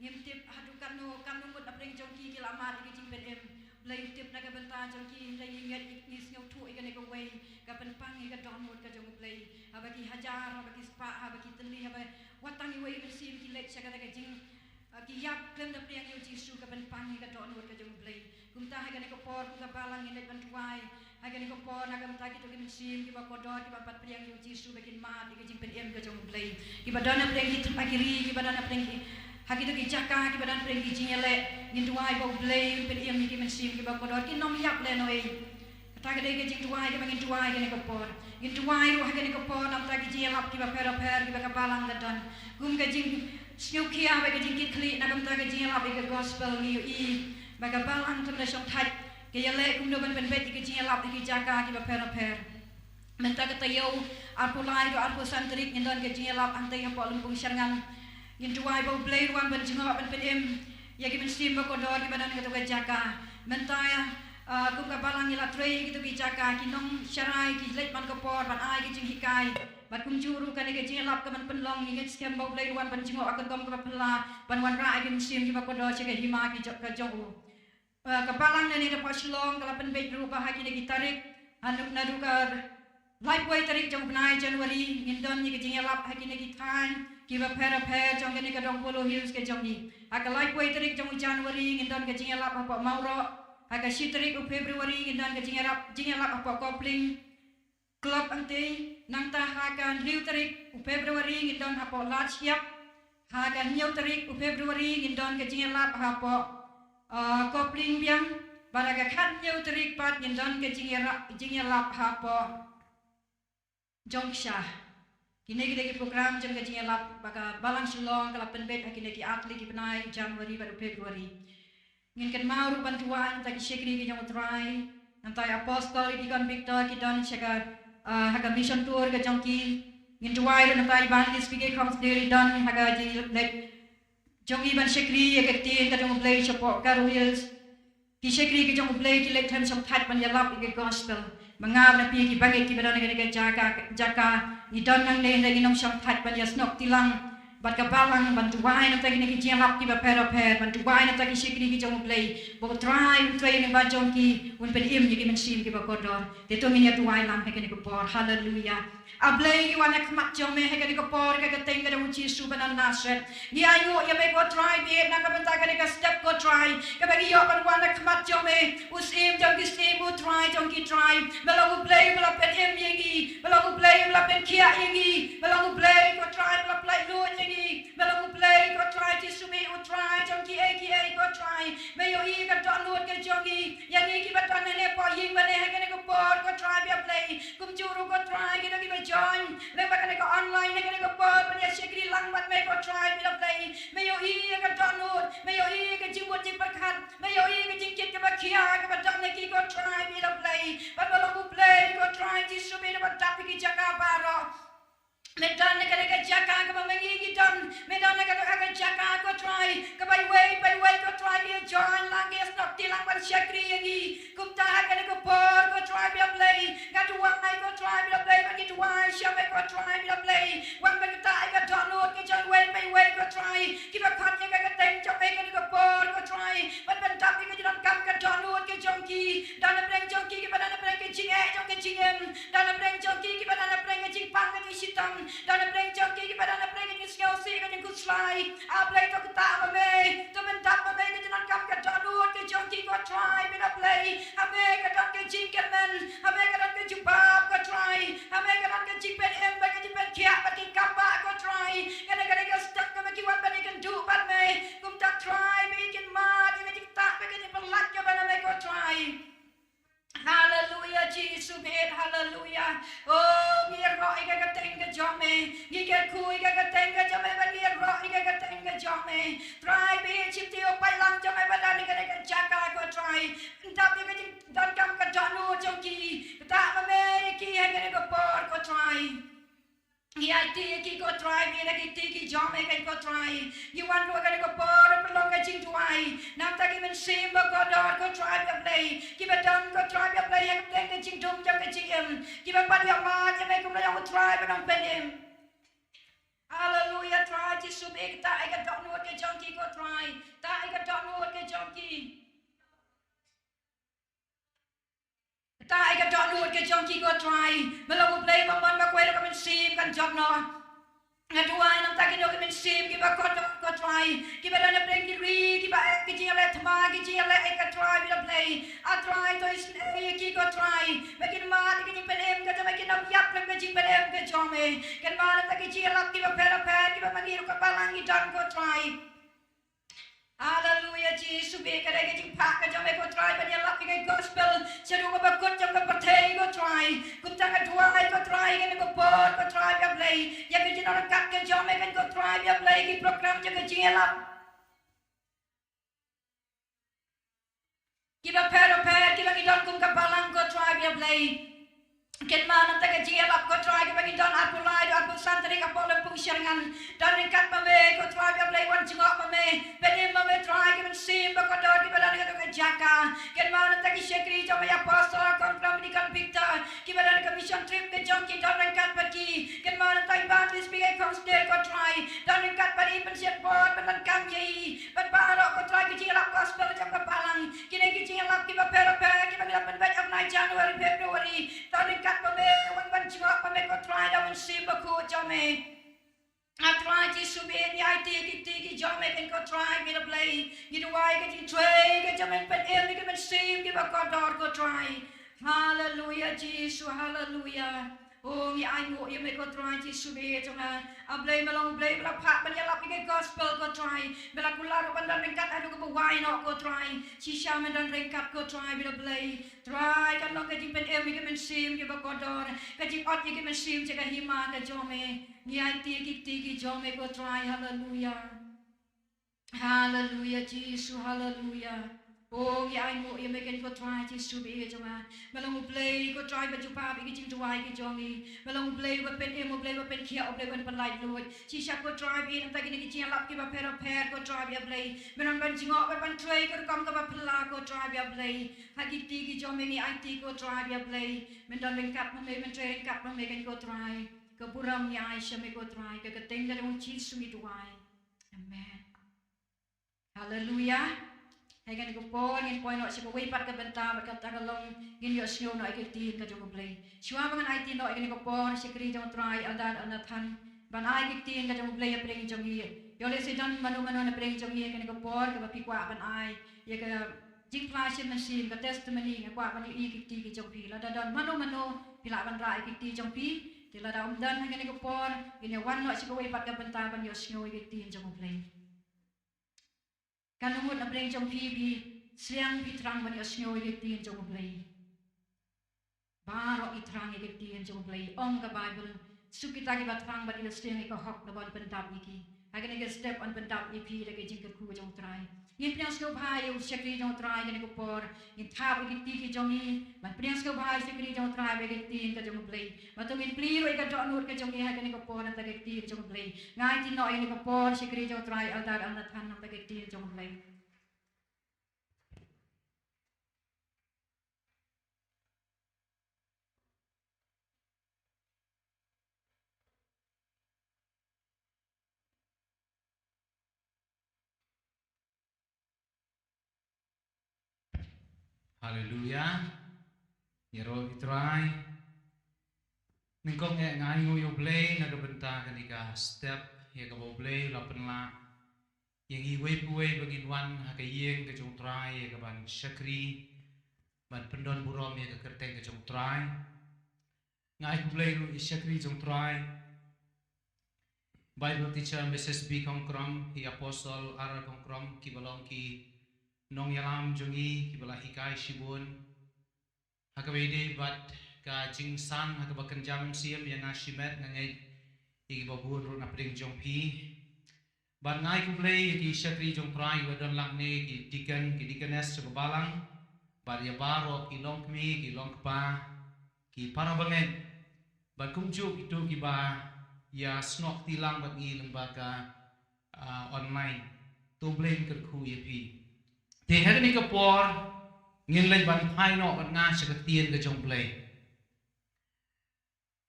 Ngim tip haduh katno, katno ngut na pdeng jong ki ki la mad ïa ka jingpynim. Blei u tip na ka bynta jong ki, hynrei ngi ngeit, ngi sngewthuh ïa kane kawei, ka pynpang ïa ka dohnud ka jong u Blei. Haba ki hajar, haba ki spah, haba ki tylli, haba wat tang iwei i mynsiem ki leit sha kata ka jing, ah, ki ïap khlem da pdiang ïa u Jisu, ka pynpang ïa ka dohnud ka jong u Blei. Kumta ha kane ka por, kum ka balang ngin leit ban duwai ha kane ka por na ka bynta kito ki mynsiem kiba kordor kiba pat pdiang ïa u Jisu ba kin mad ïa ka jingpynim ka jong u Blei. Kiba don na pdeng ki thma ki ri, kiba don na pdeng ki, ha kito ki jaka kiba don pdeng ki jingïaleh, ngin duwai ba u Blei un pynim ïa ki mynsiem kiba kordor, kin ym ïap lehnohei. Kata ka dei ka jingduwai kaba ngin duwai kane ka por. Ngin duwai ruh ha kane ka por na ka bynta ki jingïalap kiba pher bapher kiba ka balang ka don. Kum ka jingsngewkhia bad ka jingkitkhlieh na ka bynta ka jingïalap ïa ka gospel, ngi ïohi ba ka balang khlem da shongthait ka ïaleh kumno ban pynbeit ïa ka jingïalap ïa ki jaka kiba pher bapher. Mynta ka taïew arphew lai haduh arphew san tarik ngin don ka jingïalap hangtei hapoh Lympung Shyrngam. Ngin duwai ba u Blei un wan ban jngoh ban pynim ïa ki mynsiem ba kordor kiba don ha kato ka jaka. Mynta, ah, kum ka balang ngi la trei ïa kito ki jaka, ki nongsharai ki leit man ka por ban ai ka jinghikai. Bad kumjuh ruh kane ka jingïalap ka ban pynlong, ngi ngeit skhem ba u Blei un wan ban jngoh ha ka rukom kaba phylla ban wanrah ïa ki mynsiem kiba kordor sha ka hima ki jo-, ka jong u. Ah, ka balang na ne hapoh Shillong ka la pynbeit ruh ba ha kine ki tarik, ha, naduh ka laiphew tarik jong u bnai January ngin don ïa ka jingïalap ha kine ki thaiñ kiba pher bapher jong kane ka dong Polo Hills ka jong ngi. Ha ka laiphew tarik jong u January ngin don ka jingïalap hapoh Mawroh. Ha ka shi tarik u February ngin don ka jingïalap, jingïalap hapoh Kopling Club hangtei. Nangta ha ka hynriew tarik u February ngin don hapoh Ladshïap. Ha ka hynñiew tarik u February ngin don ka jingïalap hapoh, ah, Kopling biang. Bad ha ka khathynñiew tarik pat ngin don ka jingïalap, jingïalap hapoh Jongksha. Kine ki dei ki program jong ka jingïalap ba ka balang Shillong ka la pynbeit ha kine ki ar tylli ki bnai, January bad u February. Ngin kynmaw ruh ban duwai na ka bynta ki shakri ki jong u Trai. Na ka bynta i Apostle, i Deacon Victor ki don sha ka, ah, ha ka mission tour ka jong ki. Ngin duwai ruh na ka bynta i Evangelist P K Khongdhir i don ha ka jingïalap jong i ban shakri ïa ka ktien ka jong u Blei shapoh Garo Hills. Ki shakri ki jong u Blei ki leit khlem shongthait ban ïalap ïa ka gospel. Ma nga bad phi ki bangeit kiba don ha kane ka jaka, jaka, ngi don nangne hynrei ngim shongthait ban ïasnoh kti lang bad ka balang ban duwai na ka bynta kine ki jingïalap kiba pher bapher, ban duwai na ka bynta ki shakri ki jong u Blei. Ba u Trai un trei lyngba jong ki, un pynim ïa ki mynsiem kiba kordor. Te to ngin ïa duwai lang ha kane ka por. Haleluya. A Blei, ngi wan ha khmat jong me ha kane ka por, ha ka kyrteng ka jong u Jisu ba na Nasareth. Ngi ainguh ïa me ko Trai, bieit na ka bynta kane ka step ko Trai, kaba ngi ïoh ban wan ha khmat jong me, u Syiem jong ki syiem, u Trai jong ki trai. Me long u Blei uba la pynim ïa ngi, me long u Blei uba la pynkhiah ïa ngi, me long u Blei ko Trai uba la pynlait lut ïa ngi, me long u Blei ko Trai Jisu, me u Trai jong kiei kiei ko Trai. Me ïohi ïa ka dohnud ka jong ngi, ïa ngi kiba don hangne hapoh ïing mane ha kane ka por ko Trai ba ïa Blei. Kumjuh ruh ko Trai kito kiba join lyngba kane ka online ha kane ka por ban ïa shakri lang bad me ko Trai ba ïa Blei. Me ïohi ïa ka dohnud, me ïohi ïa ka jingmut jingpyrkhat, me ïohi ïa ka jingkit kaba khia kaba don ha ki ko Trai ba ïa Blei. Bad me long u Blei ko Trai Jisu ba ïa dap ïa ki jaka baroh. Me don ha kane ka jaka kaba ma ngi ngi don. Me don ha kane ka jaka ko Trai, kaba iwei pa iwei ko Trai ki ïa join lang, ki ïa snoh kti lang ban shakri ïa ngi. Kumta ha kane ka por ko Trai ba ïa Blei, nga duwai ko Trai ba ïa Blei, ba ngi duwai sha me ko Trai ba ïa Blei. Wan ban ktah ïa ka dohnud ka jong iwei pa iwei ko Trai, kiba khot ïa ka kyrteng jong me ha kane ka por ko Trai, ban pyndap ïa ka jingdonkam ka dohnud ka jong ki. Don na pdeng jong ki kiba don na pdeng ka jingeh jong ka jingim. Don na pdeng jong ki kiba don na pdeng ka jingpang ka jingshitom. Don napdeng jong ki kiba don napdeng ka jingsngewsih ka jingkhuslai. A Blei to ktah ma me. To pyndap ma me ka jingdonkam ka dohnud ka jong ki ko Trai bad a Blei. Ha me ka don ka jingkyrmen. Ha me ka don ka jubab ko Trai. Ha me ka don ka jingpynim bad ka jingpynkhiah bad ki kambah ko Trai. Kane ka dei ka step kaba ki wan ban ïakynduh bad me. Kumta Trai ba kin mad ïa ka jingktah bad ka jingpynlait kaba na me ko Trai. Haleluya, Jisu bad haleluya. Oh, ngi ïaroh ïa ka kyrteng ka jong me. Ngi kyrkhu ïa ka kyrteng ka jong me, ba ngi ïaroh ïa ka kyrteng ka jong me. Trai bad shim ïa u paidlang jong me ba don ïa ka jaka ko Trai. Pyndap ïa ka jingdonkam ka dohnud jong ki. Ktah ma me ïa ki ha kane ka por ko Trai. Ngi aiti ïa ki ko Trai, ngi aiti ïa ki jong me ko Trai. Ngi wan ruh kane ka por ban long ka jingduwai. Nangta ki mynsiem ba kordor ko Trai ba Blei. Kiba don ko Trai ba Blei ha ka jingdum jong ka jingim. Kiba pan ïa mad ïa me kum la ïa u Trai ba nongpynim. Haleluya Trai Jisu bad ktah ïa ka dohnud ka jong ki ko Trai. Ktah ïa ka dohnud ka jong ki. Ktah ïa ka dohnud ka jong ki ko Trai. Me long U Blei ba mon ba kwai ruh ka mynsiem kan jop noh. Nga duwai nangta kino ki mynsiem kiba kordor ko Trai. Kiba don napdeng ki ri kiba eh ki jingïaleh thma ki jingïaleh eh ko Trai bad Blei. A Trai to isynei ïa ki ko Trai. Ba kin mad ïa ka jingpynim ka jong me, kin ym ïap lem ka jingpynim ka jong me. Kin mad nangta ki jingïalap kiba pher bapher kiba ma ngi ruh ka balang ngi don ko Trai. Haleluya, Jisu bad ka dei ka jingpang ka jong me ko Trai ban ïalap ïa ka gospel shaduh kaba kut jong ka pyrthei ko Trai. Kumta nga duwai ko Trai ïa kane ka por ko Trai ba Blei. Ïa ka jingryngkat ka jong me ko Trai ba Blei ki program jong ka jingïalap. Kiba pher bapher kiba ngi don kum ka balang ko Trai ba Blei. Kynmaw nangta ka jingïalap ko Trai kaba ngi don arphew lai, don arphew san tarik hapoh Lympung Shynrang. Don ryngkat ma me ko Trai ba Blei, wan jngoh ma me. Pynim ma me Trai ki mynsiem ba kordor kiba don ha ka jaka. Kynmaw nangta ki shakri jong me Apostol Kong Tram Deacon Victor. Kiba don ka mission trip ka jong ki don ryngkat bad ki. Kynmaw nangta i Baptist Big Eye Council ko Trai. Don ryngkat bad i, pynshit bor, pyndonkam ïa i. Bad baroh ko Trai ki jingïalap gospel jong ka balang. Kine ki jingïalap kiba pher bapher kiba ngi la pynbeit ha u bnai January, February. To ryngkat ma me, wan ban jngoh ma me ko Trai da u Mynsiem Bakhuid jong me. A Trai Jisu bad ngi aiti ïa ki kti ki jong me ko Trai ba Blei. Ngi duwai ka jingtrei ka jong me, pynim ïa ki mynsiem kiba kordor ko Trai. Haleluya Jisu, haleluya. Oh, ngi ainguh ïa me ko Trai Jisu bad jong nga. A Blei me long Blei ba la phah ban ïalap ïa ka gospel ko Trai. Ba la kular ban don ryngkat haduh kaba wai noh ko Trai. Shisha me don ryngkat ko Trai ba Blei. Trai kan long ka jingpynim ïa ki mynsiem kiba kordor. Ka jingot ïa ki mynsiem sha ka hima ka jong me. Ngi aiti ïa ki kti ki jong me ko Trai, haleluya. Haleluya, Jisu, haleluya. Oh, ngi ainguh ïa me ko Trai Jisu bad jong nga. Me long U Blei ko Trai ba jubab ïa ki jingduwai ki jong ngi. Me long U Blei ba pynim, U Blei ba pynkhiah, U Blei ba pynlait luid. Shisha ko Trai bad nangta kine ki jingïalap kiba pher bapher ko Trai ba Blei. Me don ban jngoh, ban trei ka rukom kaba phylla ko Trai ba Blei. Ha ki kti ki jong me ngi aiti ko Trai ba Blei. Me don ryngkat ma me, me trei ryngkat ma me ko Trai. Ka burom ngi ai sha me ko Trai, ha ka kyrteng ka jong u Jisu ngi duwai. Amen. Haleluya. Ha kane ka por ngin poi noh sha kawei pat ka bynta, bad kata ka long ngin ïohsngew noh ïa ka ktien ka jong U Blei. Shuwa ba ngan aiti noh ïa kane ka por, shakri jong U Trai Elder Elnathan ban ai ïa ka ktien ka jong U Blei hapdeng jong ngi. Ïoh lehse don mano mano napdeng jong ngi ha kane ka por kaba phi kwah ban ai ïa ka jingphla shim mynsiem, ka testimony, nga kwah ban ïohi ïa ki kti ki jong phi. Lada don mano mano phi lah ban rah ïa ki kti jong phi. Te lada ym don ha kane ka por, ngin ïa wan noh sha kawei pat ka bynta ban ïohsngew ïa ka ktien jong U Blei. Katno ngut napdeng jong phi phi shliang phi thrang ban ïohsngew ïa ka ktien jong U Blei? Baroh ngi thrang ïa ka ktien jong U Blei. Ong ka Baibl, suk kita kiba thrang bad kiba shliang ïa ka hok, naba yn pyndap ïa ki. Ha kane ka step yn pyndap ïa phi da ka jingkyrkhu jong U Trai. Ngin pdiang sngewbha ïa u shakri jong U Trai kane ka por. Ngin thap ïa ki kti ki jong ngi ban pdiang sngewbha ïa u shakri jong U Trai bad ïa ka ktien ka jong U Blei. Bad to ngin plie ruh ïa ka dohnud ka jong ngi ha kane ka por na ka bynta ka ktien jong U Blei. Nga aiti noh ïa kane ka por shakri jong U Trai Elder Elnathan na ka bynta ka ktien jong U Blei. Haleluya. Ïaroh ïa U Trai. Nyngkong eh nga ainguh ïa U Blei na ka bynta kane ka step ïa kaba U Blei u la pynlah ïa ngi iwei pa iwei ba ngin wan ha ka ïing ka jong U Trai ïa kaban shakri ban pyndon burom ïa ka kyrteng ka jong U Trai. Nga ai khublei ruh ïa i shakri jong U Trai, Bible teacher Missus B Kongkrom, i Apostle R Kongkrom, kiba long ki nongïalam jong ngi kiba la hikai shibun ha kaba ïadei bad ka jingsan ha kaba kynja mynsiem ïa nga shimet. Nga ngeit ïa kiba bun ruh na pdeng jong phi. Bad nga ai khublei ïa ki shakri jong U Trai kiba don lang ne, ki deacon, ki deaconess jong ka balang, bad ïa baroh ki longkmie, ki longkpa, ki para bangeit, bad kumjuh kito kiba ïa snoh kti lang bad ngi lyngba ka, ah, online. To U Blei un kyrkhu ïa phi. Te ha kane ka por ngin leit ban phai noh bad nga sha ka ktien ka jong U Blei.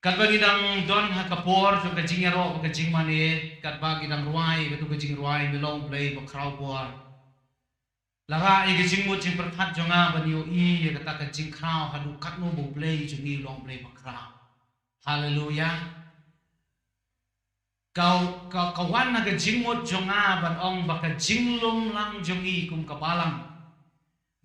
Katba ngi dang don ha ka por jong ka jingïaroh bad ka jingmane, katba ngi dang rwai kato ka jingrwai Me long U Blei ba khraw bor, la rah ïa ka jingmut jingpyrkhat jong nga ban ïohi ïa kata ka jingkhraw haduh katno ba U Blei jong ngi u long U Blei ba khraw. Haleluya. Ka, ka, ka wan ha ka jingmut jong nga ban ong ba ka jinglum lang jong ngi kum ka balang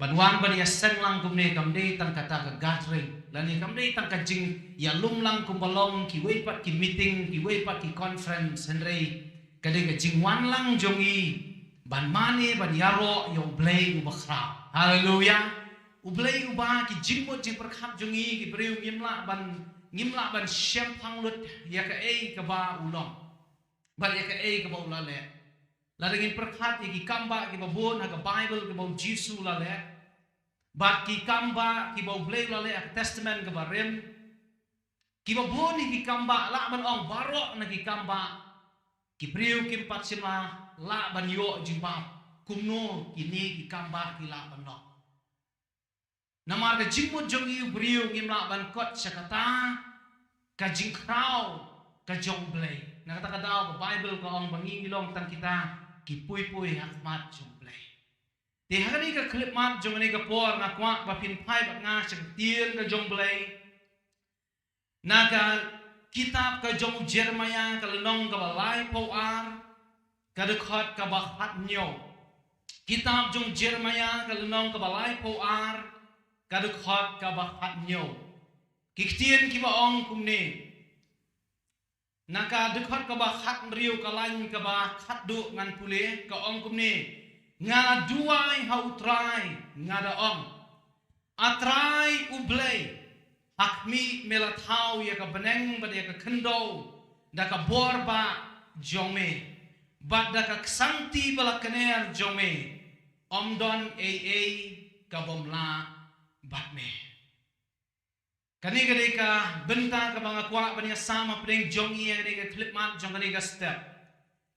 ban wan ban ïaseng lang kumne kam dei tang kata ka gathering, lane kam dei tang ka jingïalum lang kumba long kiwei pat ki meeting, kiwei pat ki conference, hynrei ka dei ka jingwan lang jong ngi ban mane, ban ïaroh ïa U Blei uba khraw. Haleluya. U Blei uba ki jingmut jingpyrkhat jong ngi ki briew ngim lah ban, ngim lah ban shemphang lut ïa kaei kaba u long bad ïa kaei kaba u la leh. Lada ngin pyrkhat ïa ki kambah kiba bun ha ka Bible kiba U Jisu u la leh, bad ki kambah kiba U Blei u la leh ha ka Testament kaba rim, kiba bun ïa ki kambah, lah ban ong baroh na ki kambah, ki briew kim pat shym la lah ban ïoh jubab kumno kine ki kambah ki lah ban long. Namar ka jingmut jong ngi u briew ngim lah ban kot sha kata ka jingkhraw ka jong U Blei. Na kata ka daw ka Bible ka ong ba ngi ngi long tang kita ki pui pui ha khmat jong U Blei. Te ha kane ka khyllipmat jong kane ka por nga kwah ba phin phai bad nga sha ka ktien ka jong U Blei. Na ka kitab ka jong u Jeremiah ka lynnong kaba laiphew ar, ka dkhot kaba khathynñiew. Kitab jong u Jeremiah ka lynnong kaba laiphew ar, ka dkhot kaba khathynñiew. Ki ktien kiba ong kumne. Na ka dkhot kaba khathynriew, ka lain kaba khatduh ngan pule, ka ong kumne. Nga la duwai ha U Trai, nga da ong, A Trai U Blei, ha khmih me la thaw ïa ka bneng bad ïa ka khyndew da ka bor bah jong me, bad da ka ksangti ba la kner jong me, ym don ei ei ka bym lah bad me. Kane ka dei ka bynta kaba nga kwah ban ïasam hapdeng jong ngi ha kane ka khyllipmat jong kane ka step.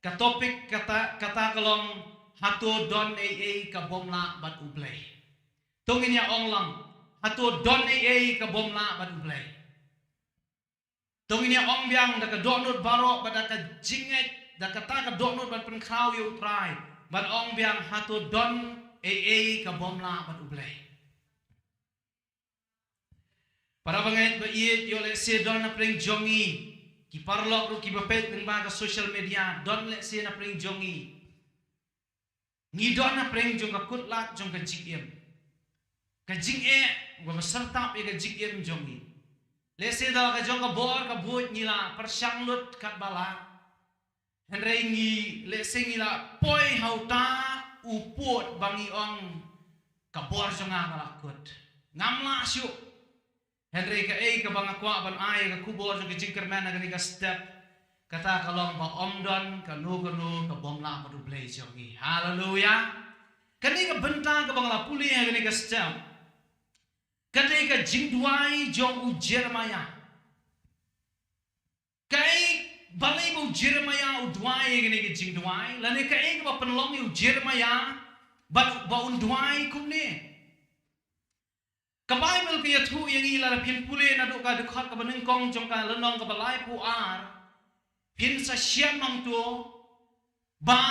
Ka topic kata, kata ka long, hato don ei ei ka bym lah bad U Blei. To ngin ïa ong lang, hato don ei ei ka bym lah bad U Blei. To ngin ïa ong biang da ka dohnud baroh bad da ka jingngeit, da kata ka dohnud ban pynkhraw ïa U Trai, ban ong biang hato don ei ei ka bym lah bad U Blei. Para bangeit ba ïeit, ïoh lehse don na pdeng jong ngi ki paralok ruh kiba peit lyngba ka social media, don lehse na pdeng jong ngi. Ngi don na pdeng jong ka kut lad jong ka jingim, ka jingeh, kaba syrtap ïa ka jingim jong ngi. Lehse da la ka jong ka bor ka buit ngi la pyrshang lut katba lah. Hynrei ngi lehse ngi la poi ha uta u pud ba ngi ong ka bor jong nga ka la kut. Ngam lah shuh. Hynrei kaei kaba nga kwah ban ai ka khubor jong ka jingkyrmen ha kane ka step, kata ka long ba ym don kano kano ka bym lah bad U Blei jong ngi. Haleluya. Kane ka bynta kaba nga la pule ha kane ka step, kane ka jingduwai jong u Jeremiah. Kaei, balei ba u Jeremiah u duwai ïa kane ka jingduwai, lane kaei kaba pynlong ïa u Jeremiah ba, ba un duwai kumne? Ka Baibl ka ïathuh ïa ngi, lada phin pule naduh ka dkhot kaba nyngkong jong ka lynnong kaba laiphew ar, phin sa shem hangto ba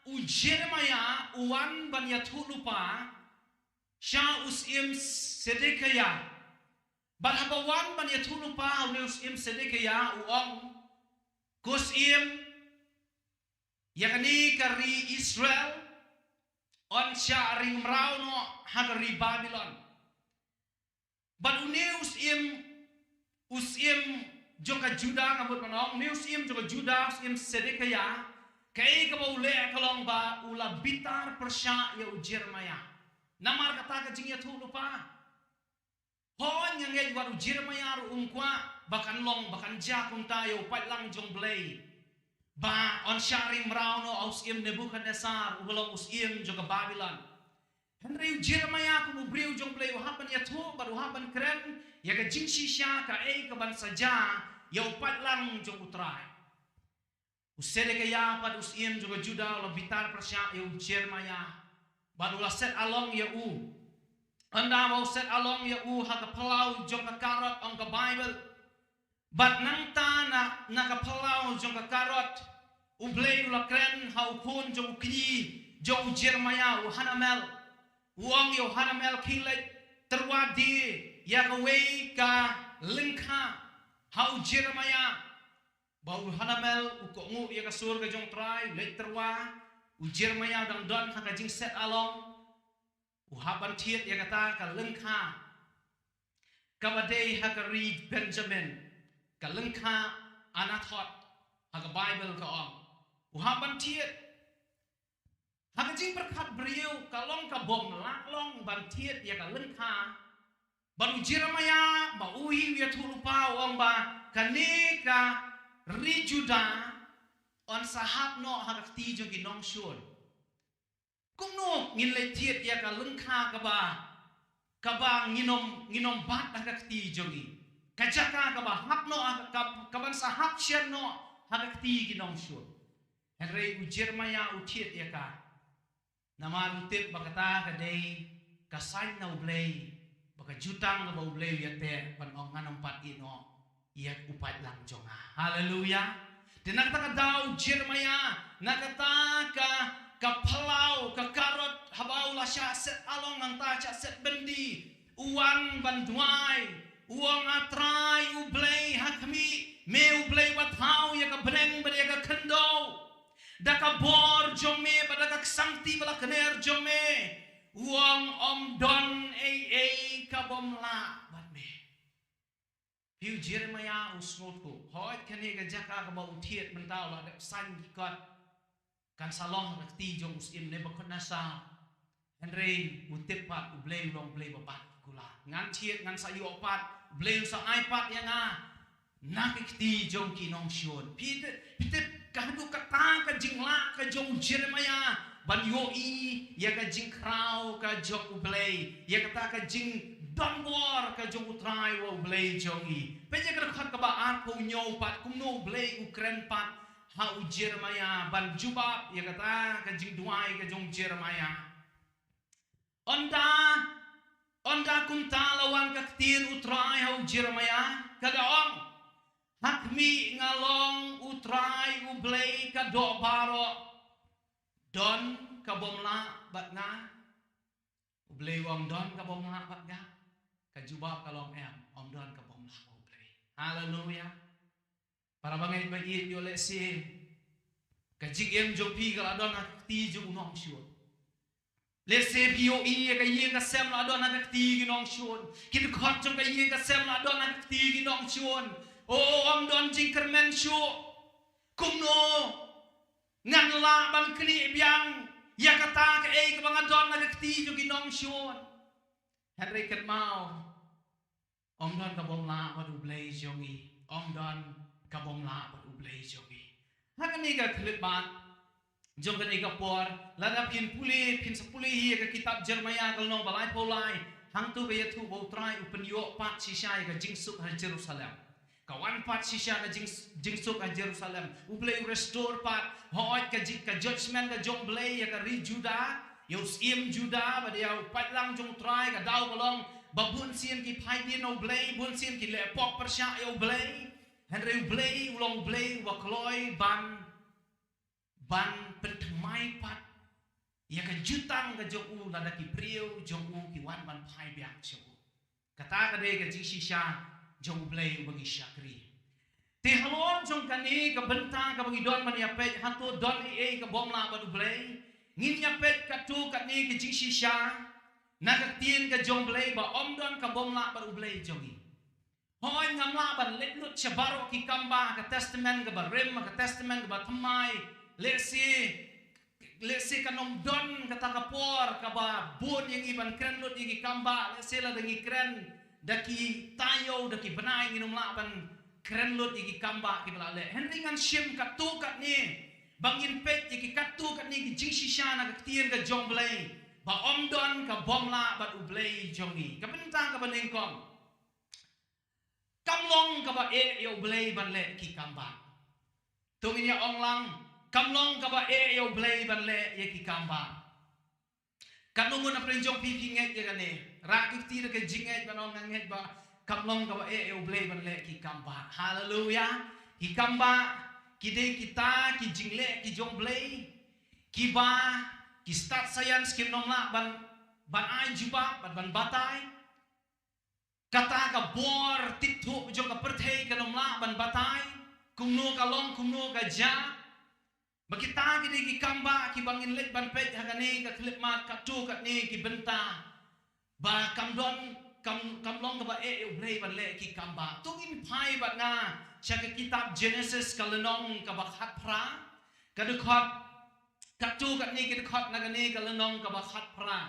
u Jeremiah u wan ban ïathuhlypa sha u syiem Sedekiah Bad haba wan ban ïathuhlypa ha une u syiem Sedekiah, u ong, ko syiem, ïa kane ka ri Israel yn shah ring mraw noh ha ka ri Babilon. Bad une u syiem, u syiem jong ka Judah, nga mut ban ong, une u syiem jong ka Judah, u syiem Sedekiah, kaei kaba u leh ka long ba u la bitar pyrshah ïa u Jeremiah. Namar kata ka jingïathuhlypa. Hooid, nga ngeit wat u Jeremiah ruh um kwah ba kan long, ba kan jia kumta ïa u paidlang jong U Blei, ba yn shah ring mraw noh ha u syiem Nebuchadnezzar, uba long u syiem jong ka Babilon. Hynrei u Jeremiah kum u briew jong U Blei u hap ban ïathuh bad u hap ban kren ïa ka jingshisha, kaei kaban sa jia ïa u paidlang jong U Trai. U Sedekiah pat, u syiem jong ka Judah, u la bitar pyrshah ïa u Jeremiah bad u la set along ïa u. Ynda ba u set along ïa u ha ka phyllaw jong ka karot, ong ka Baibl. Bad nangta na, na ka phyllaw jong ka karot, U Blei u la kren ha u khun jong u kñi jong u Jeremiah, u Hanamel. U ong ïa u Hanamel, khie leit tyrwa die ïa kawei ka lyngkha ha u Jeremiah. Ba u Hanamel u kohnguh ïa ka sur ka jong U Trai, u leit tyrwa, u Jeremiah u dang don ha ka jingset along. U hap ban thied ïa kata ka lyngkha kaba dei ha ka ri Benjamin, ka lyngkha Anathoth, ha ka Baibl ka ong. U hap ban thied. Ha ka jingpyrkhat briew ka long ka bym lah long ban thied ïa ka lyngkha. Bad u Jeremiah, ba u hi u ïathuhlypa, u ong ba kane ka ri Judah yn sa hap noh ha ka kti jong ki nongshun. Kumno ngin leit thied ïa ka lyngkha kaba, kaba ngin ym, ngin ym bat ha ka kti jong ngi? Ka jaka kaba hap noh ha ka, kaban sa hap shen noh ha ka kti ki nongshun. Hynrei u Jeremiah u thied ïa ka. Namar u tip ba kata ka dei ka sign na U Blei, ba ka jutang kaba U Blei u ïateh ban ong, ngan ym pat ïeh noh ïa u paidlang jong nga. Haleluya. Te na kata ka daw u Jeremiah, na kata ka, ka phyllaw, ka karot, haba u la shah set along, nangta shah set byndi, u wan ban duwai, u ong, A Trai U Blei ha khmih, me U Blei uba thaw ïa ka bneng bad ïa ka khyndew. Da ka bor jong me bad da ka ksangti ba la kner jong me, u ong, ym don ei ei ka bym lah bad me. Phi, u Jeremiah u sngewthuh. Hooid, kane ka jaka kaba u thied mynta u la dep sign ki kot, kan sa long ha ka kti jong u syiem Nebuchadnezzar. Hynrei u tip pat U Blei u long U Blei ba bat kular. Ngan thied, ngan sa ïoh pat, U Blei u sa ai pat ïa nga na ka kti jong ki nongshun. Phi tip, phi tip, ka haduh kata ka jinglah ka jong u Jeremiah ban ïohi ïa ka jingkhraw ka jong U Blei, ïa kata ka jingdonbor ka jong U Trai wa U Blei jong ngi. Peit ïa ka dkhot kaba arphew hynñiew pat, kumno U Blei u kren pat ha u Jeremiah ban jubab ïa kata ka jingduwai ka jong u Jeremiah. Ynda, ynda kumta la wan ka ktien U Trai ha u Jeremiah, ka da ong, Ha khmih nga long U Trai U Blei ka doh baroh, don ka bym lah bad nga? U Blei u ong, don ka bym lah bad nga? Ka jubab ka long, em, ym don ka bym lah bad U Blei. Haleluya. Para bangeit ba ïeit, ïoh lehse ka jingim jong phi ka la don ha ka kti jong u nongshun. Lehse phi ïohi ïa ka ïing ka sem la don ha ka kti ki nongshun. Ki dkhot jong ka ïing ka sem la don ha ka kti ki nongshun. O, ym don jingkyrmen shuh. Kumno ngan lah ban knieh biang ïa kata kaei kaba nga don ha ka kti jong ki nongshun? Hynrei kynmaw, ym don ka bym lah bad U Blei jong ngi. Ym don ka bym lah bad U Blei jong ngi. Ha kane ka khyllipmat jong kane ka por, lada phin pule, phin sa pule hi ïa ka kitab Jeremiah ka lynnong ba laiphew lai, hangto ka ïathuh ba U Trai u pynïoh pat shisha ïa ka jingsuk ha Jerusalem. Ka wan pat shisha ka jing, jingsuk ha Jerusalem. U Blei u restore pat, hooid, ka jing, ka judgment ka jong U Blei ïa ka ri Judah, ïa u syiem Judah, bad ïa u paidlang jong U Trai, ka daw ka long ba bun sien ki phai dien na U Blei, bun sien ki leh pop pyrshah ïa U Blei. Hynrei U Blei u long U Blei uba kloi ban, ban pynthymmai pat ïa ka jutang ka jong u lada ki briew jong u ki wan ban phai biang sha u. Kata ka dei ka jingshisha jong U Blei uba ngi shakri. Te halor jong kane ka bynta kaba ngi don ban ïa peit hato don ei ei ka bym lah bad U Blei, ngin ïa peit katto katne ka jingshisha na ka ktien ka jong U Blei ba ym don ka bym lah bad U Blei jong ngi. Hooid, ngam lah ban leit lut sha baroh ki kambah ka Testament kaba rim, ka Testament kaba thymmai. Lehse, lehse kan ym don kata ka por kaba bun ïa ngi ban kren lut ïa ki kambah. Lehse lada ngi kren da ki taïew, da ki bnai, ngin ym lah ban kren lut ïa ki kambah kiba la leh. Hynrei ngan shim katto katne ba ngin peit ïa ki katto katne ki jingshisha na ka ktien ka jong U Blei ba ym don ka bym lah bad U Blei jong ngi. Ka bynta kaba nyngkong, kam long kaba eh ïa U Blei ban leh ki kambah. To ngin ïa ong lang, kam long kaba eh ïa U Blei ban leh ïa ki kambah. Katno ngut na pdeng jong phi phi ngeit ïa kane? Rah ki kti da ka jingngeit ban ong nga ngeit ba kam long kaba eh ïa U Blei ban leh ki kambah. Haleluya. Ki kambah ki dei kita ki jingleh ki jong U Blei kiba ki stad science kin ym lah ban, ban ai jubab, ban, ban batai. Kata ka bor tip thuh jong ka pyrthei kan ym lah ban batai kumno ka long, kumno ka jia. Ba kita ki dei ki kambah kiba ngin leit ban peit ha kane ka khyllipmat katto katne ki bynta. Ba kam don, kam, kam long kaba eh ïa U Blei ban leh ki kambah. To ngin phai bad nga sha ka kitab Genesis ka lynnong kaba khatphra, ka dkhot, katto katne ki dkhot na kane ka lynnong kaba khatphra.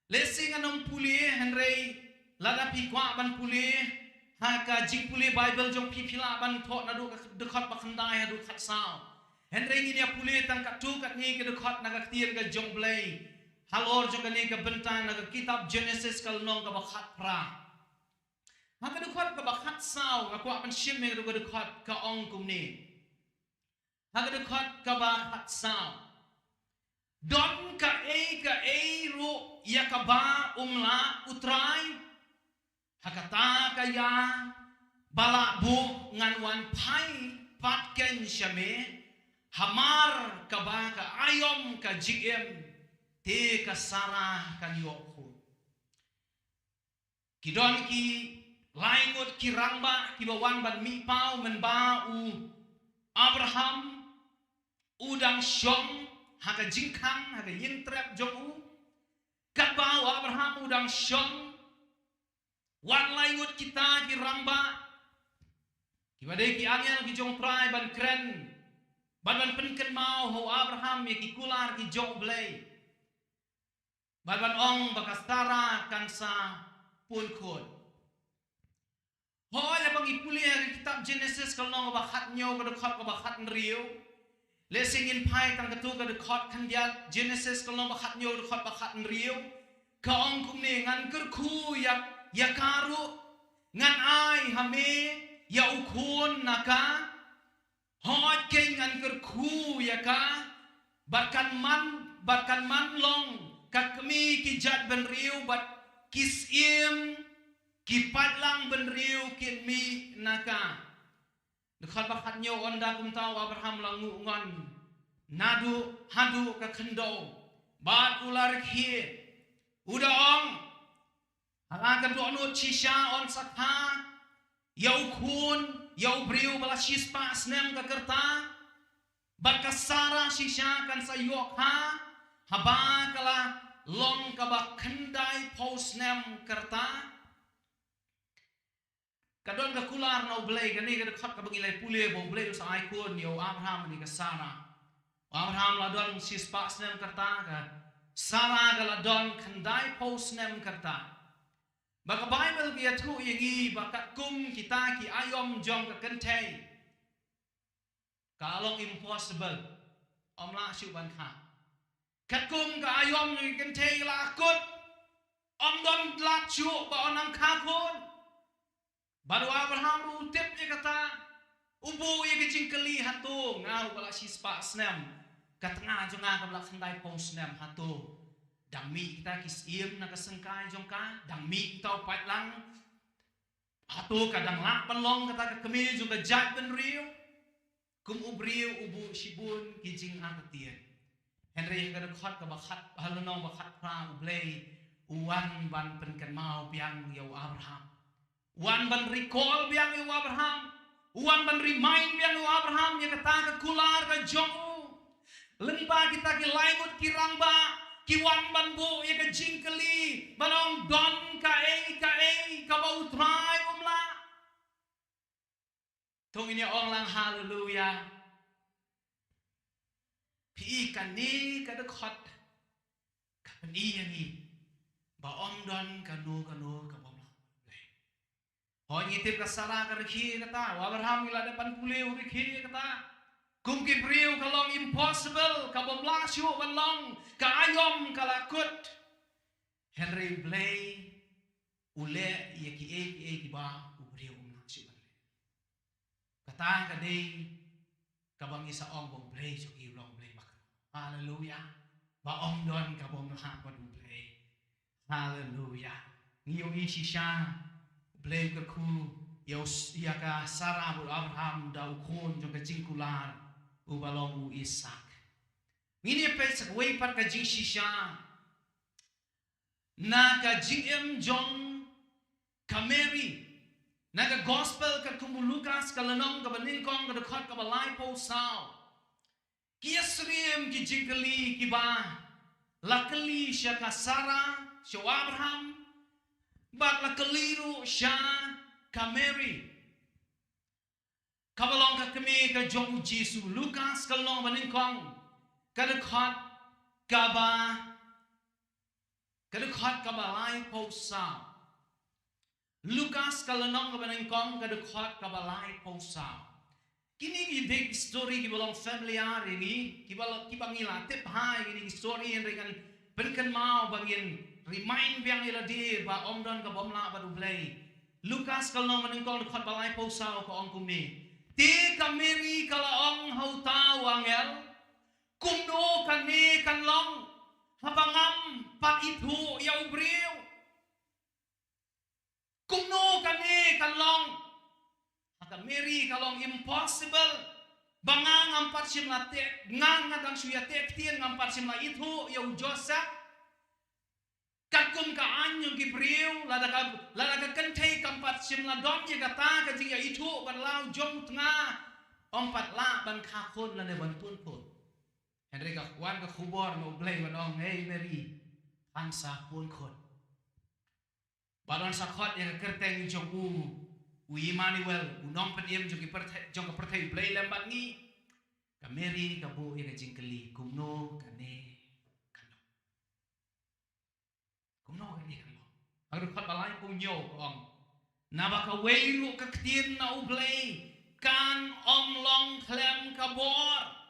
Lehse ngan ym pule, hynrei lada phi kwah ban pule ha ka jingpule Baibl jong phi, phi lah ban thoh naduh ka dkhot ba khyndai haduh khatsaw. Hynrei ngin ïa pule tang katto katne ki dkhot na ka ktien ka jong U Blei halor jong kane ka bynta na ka kitab Genesis ka lynnong kaba khatphra. Ha ka dkhot kaba khatsaw, nga kwah ban shim ïa ka dkhot, ka ong kumne. Ha ka dkhot kaba khatsaw: Don kaei kaei ruh ïa kaba um lah U Trai? Ha kata ka ïa ba lah buh ngan wan phai pat keiñ sha me, hamar kaba ka aïom ka jingim, te ka Sara kan ïoh khun. Ki don ki lai ngut ki rangbah kiba wan ban mih paw mynba u Abraham u dang shong ha ka jingkhang, ha ka ïing trep jong u. Katba u Abraham u dang shong, wan lai ngut kita ki rangbah kiba dei ki angel ki jong U Trai ban kren, ban, ban pynkynmaw ha u Abraham ïa ki kular ki jong U Blei. Bad ban ong ba ka Sara kan sa pun khun. Hooid, haba ngi pule ha ka kitab Genesis ka lynnong kaba khathynñiew, ka dkhot kaba khathynriew. Lehse ngin phai tang katto ka dkhot khyndiat, Genesis ka lynnong ba khathynñiew, dkhot ba khathynriew. Ka ong kumne: Ngan kyrkhu ïa, ïa ka ruh, ngan ai ha me ïa u khun na ka. Hooid, keiñ ngan kyrkhu ïa ka, bad kan man, bad kan man long ka kmie ki jaitbynriew, bad ki syiem ki paidlang bynriew kin mih na ka. Dkhot ba khathynñiew: Ynda kumta u Abraham u la nguh ngon naduh haduh ka khyndew, bad u la rkhie, u da ong: Ha la ka dohnud shisha yn sa kha ïa u khun ïa u briew ba la shispah snem ka rta, bad ka Sara shisha kan sa ïoh kha haba ka la long kaba khyndaiphew snem ka rta. Ka don ka kular na U Blei, kane ka dkhot kaba ngi la pule, ba U Blei u sa ai khun ïa u Abraham ne ka Sara. U Abraham la don shispah snem ka rta, ka Sara ka la don khyndaiphew snem ka rta. Ba ka Baibl ka ïathuh ïa ngi ba katkum kita ki aïom jong ka kynthei, ka long impossible, ym lah shuh ban kha. Katkum ka aïom jong ka kynthei ka la kut, ym don lad shuh ba yn nang kha khun. Bad u Abraham ruh u tip ïa kata, u buh ïa ka jingkylli: Hato nga uba la shispah snem, ka tnga jong nga kaba la khyndaiphew snem, hato dang mih kita ki syiem na ka syngkai jong ka, dang mih kita u paidlang? Hato ka dang lah ban long kata ka kmie jong ka jaitbynriew? Kum u briew u buh shibun ki jingartatien. Hynrei ha ka dkhot kaba khat, ha lynnong ba khatphra, U Blei U wan ban pynkynmaw biang ïa u Abraham. U wan ban recall biang ïa u Abraham. U wan ban remind biang ïa u Abraham ïa kata ka kular ka jong u. Lyngba kita ki lai ngut ki rangbah ki wan ban buh ïa ka jingkylli, ban ong, don kaei kaei kaba U Trai um lah? To ngin ïa ong lang haleluya. Phi i, kane ka dkhot ka pyni ïa ngi ba ym don kano kano ka bym lah. Hooid, ngi tip ka Sara ka rkhie kata, u Abraham ngi la dep ban pule u rkhie kata. Kum ki briew ka long impossible, ka bym lah shuh ban long, ka aïom ka la kut. Hynrei U Blei u leh ïa kiei kiei kiba u briew um lah shuh ban leh. Kata ka dei kaba ngi sa ong ba U Blei jong ngi u long U Blei bakla. Haleluya. Ba ym don ka bym lah bad U Blei. Haleluya. Ngi ïohi shisha U Blei u kyrkhu ïa u s-, ïa ka Sara bad u Abraham da u khun jong ka jingkular uba long u Isak. Ngin ïa peit sa kawei pat ka jingshisha na ka jingim jong ka Mary. Na ka Gospel katkum u Lukas ka lynnong kaba nyngkong ka dkhot kaba laiphew saw. Ki ïasyriem ki jingkylli kiba la kylli sha ka Sara, sha u Abraham, bad la kylli ruh sha ka Mary, kaba long ka kmie ka jong u Jisu. Lukas ka lynnong ba nyngkong ka dkhot kaba, ka dkhot kaba laiphew saw. Lukas ka lynnong kaba nyngkong ka dkhot kaba laiphew saw. Kine ki dei ki story kiba long familiar ïa ngi, kiba lo-, kiba ngi la tip bha ïa kine ki story, hynrei ngan pynkynmaw ba ngin remind biang ïa lade ba ym don ka bym lah bad U Blei. Lukas ka lynnong ba nyngkong dkhot ba laiphew saw ka ong kumne. Te ka Mary ka la ong ha uta u angel, kumno kane kan long, haba ngam pat ithuh ïa u briew? Kumno kane kan long? Ha ka Mary ka long impossible. Ba nga ngam pat shym la teh, nga nga dang shu ïa teh ktien, ngam pat shym la ithuh ïa u Joseph. Katkum ka aiñ jong ki briew, lada ka, lada ka kynthei kam pat shym la don ïa kata ka jingïaithuh bad la u jong u tnga, ym pat lah ban kha khun lane ban pun khun. Hynrei ka wan ka khubor na U Blei ban ong, hei Mary, phan sa pun khun. Ba don sa khot ïa ka kyrteng jong u, u Immanuel, u nongpynim jong ki pyrthei, jong ka pyrthei, U Blei lem bad ngi. Ka Mary ka buh ïa ka jingkylli, kumno kane kan long? Kumno kane kan long? Ha ka dkhot ba laiphew hynñiew ka ong, naba kawei ruh ka ktien na U Blei kan ym long khlem ka bor.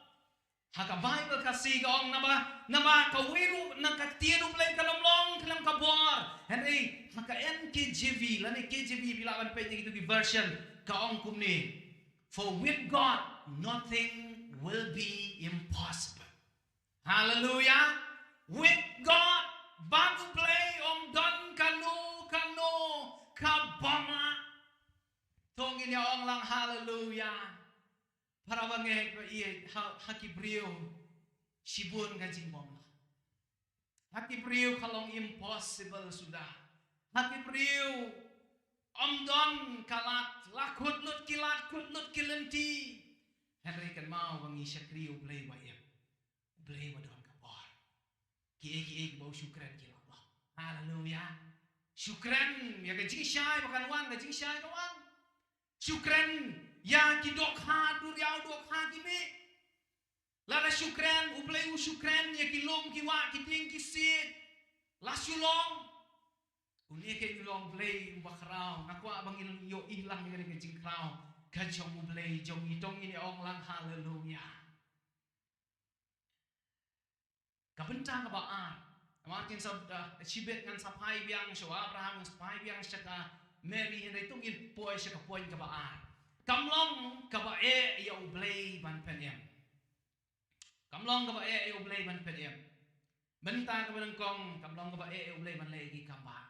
Ha ka Baibl Khasi ka ong naba, naba kawei ruh na ka ktien U Blei kan ym long khlem ka bor. Hynrei ha ka N K J V lane K J V, phi lah ban peit na kitu ki version, ka ong kumne. For with God nothing will be impossible. Haleluya. With God, bad U Blei ym don kano kano ka bym lah. To ngin ïa ong lang haleluya. Para bangeit ba ïeit, ha, ha ki briew shibun ka jingbymlah. Ha ki briew ka long impossible suda. Ha ki briew ym don ka lad, la kut lut ki lad, kut lut ki lynti. Hynrei kynmaw ba ngi shakri U Blei ba im. U Blei ba don ka bor. Kiei kiei kiba u shu kren ki la long. Haleluya. Shu kren ïa ka jingshai ba kan wan, ka jingshai ka wan. Shu kren ïa ki dohkha duriaw, dohkha ki mih. Lada shu kren, U Blei u shu kren ïa ki lum ki wah, ki tieng ki siej. La shu long. Une ka long Blei uba khraw. Nga kwah ba ngin ïohi lang ïa kane ka jingkhraw ka jong U Blei jong ngi. To ngin ïa ong lang haleluya. Ka bynta kaba ar. Namar ngin sa, ah, shibit ngan sa phai biang sha u Abraham, ngan sa phai biang sha ka Mary, hynrei to ngin poi sha ka point kaba ar. Kam long kaba eh ïa U Blei ban pynim. Kam long kaba eh ïa U Blei ban pynim. Bynta kaba nyngkong, kam long kaba eh ïa U Blei ban leh ïa ki kam ba.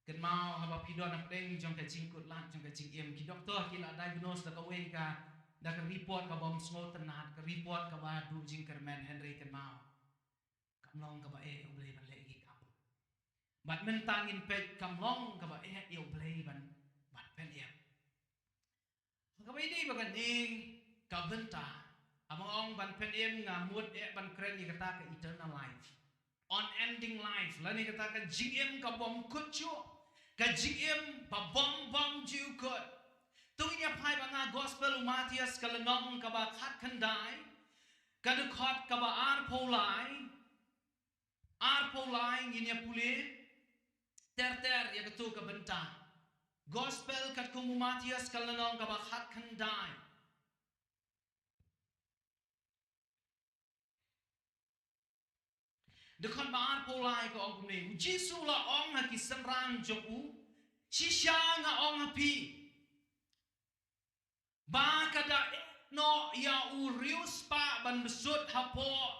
Kynmaw haba phi don hapdeng jong ka jingkut lad jong ka jingim, ki doktor ki la diagnose da kawei ka, da ka report ka bym sngewtynnat, ka report kaba duh jingkyrmen, hynrei kynmaw, kam long kaba eh ïa U Blei ban leh ïa ki kam. Bad mynta ngin peit kam long kaba eh ïa U Blei ban, ban pynim. Kaba ïadei bad kane ka bynta, haba nga ong ban pynim nga mut eh ban kren ïa kata ka eternal life, unending life, lane kata ka jingim ka bym kut shuh, ka jingim ba bym bym ju kut. To ngin ïa phai bad nga Gospel u Mathaios ka lynnong kaba khatkhyndai, ka dkhot kaba arphew lai. Arphew lai, ngin ïa pule ter ter ïa kato ka bynta. Gospel katkum u Mathaios ka lynnong kaba khatkhyndai, dkhot ba arphew lai ka ong kumne: U Jisu u la ong ha ki synran jong u, shisha nga ong ha phi, ba ka da eh noh ïa u riewspah ban bsut hapoh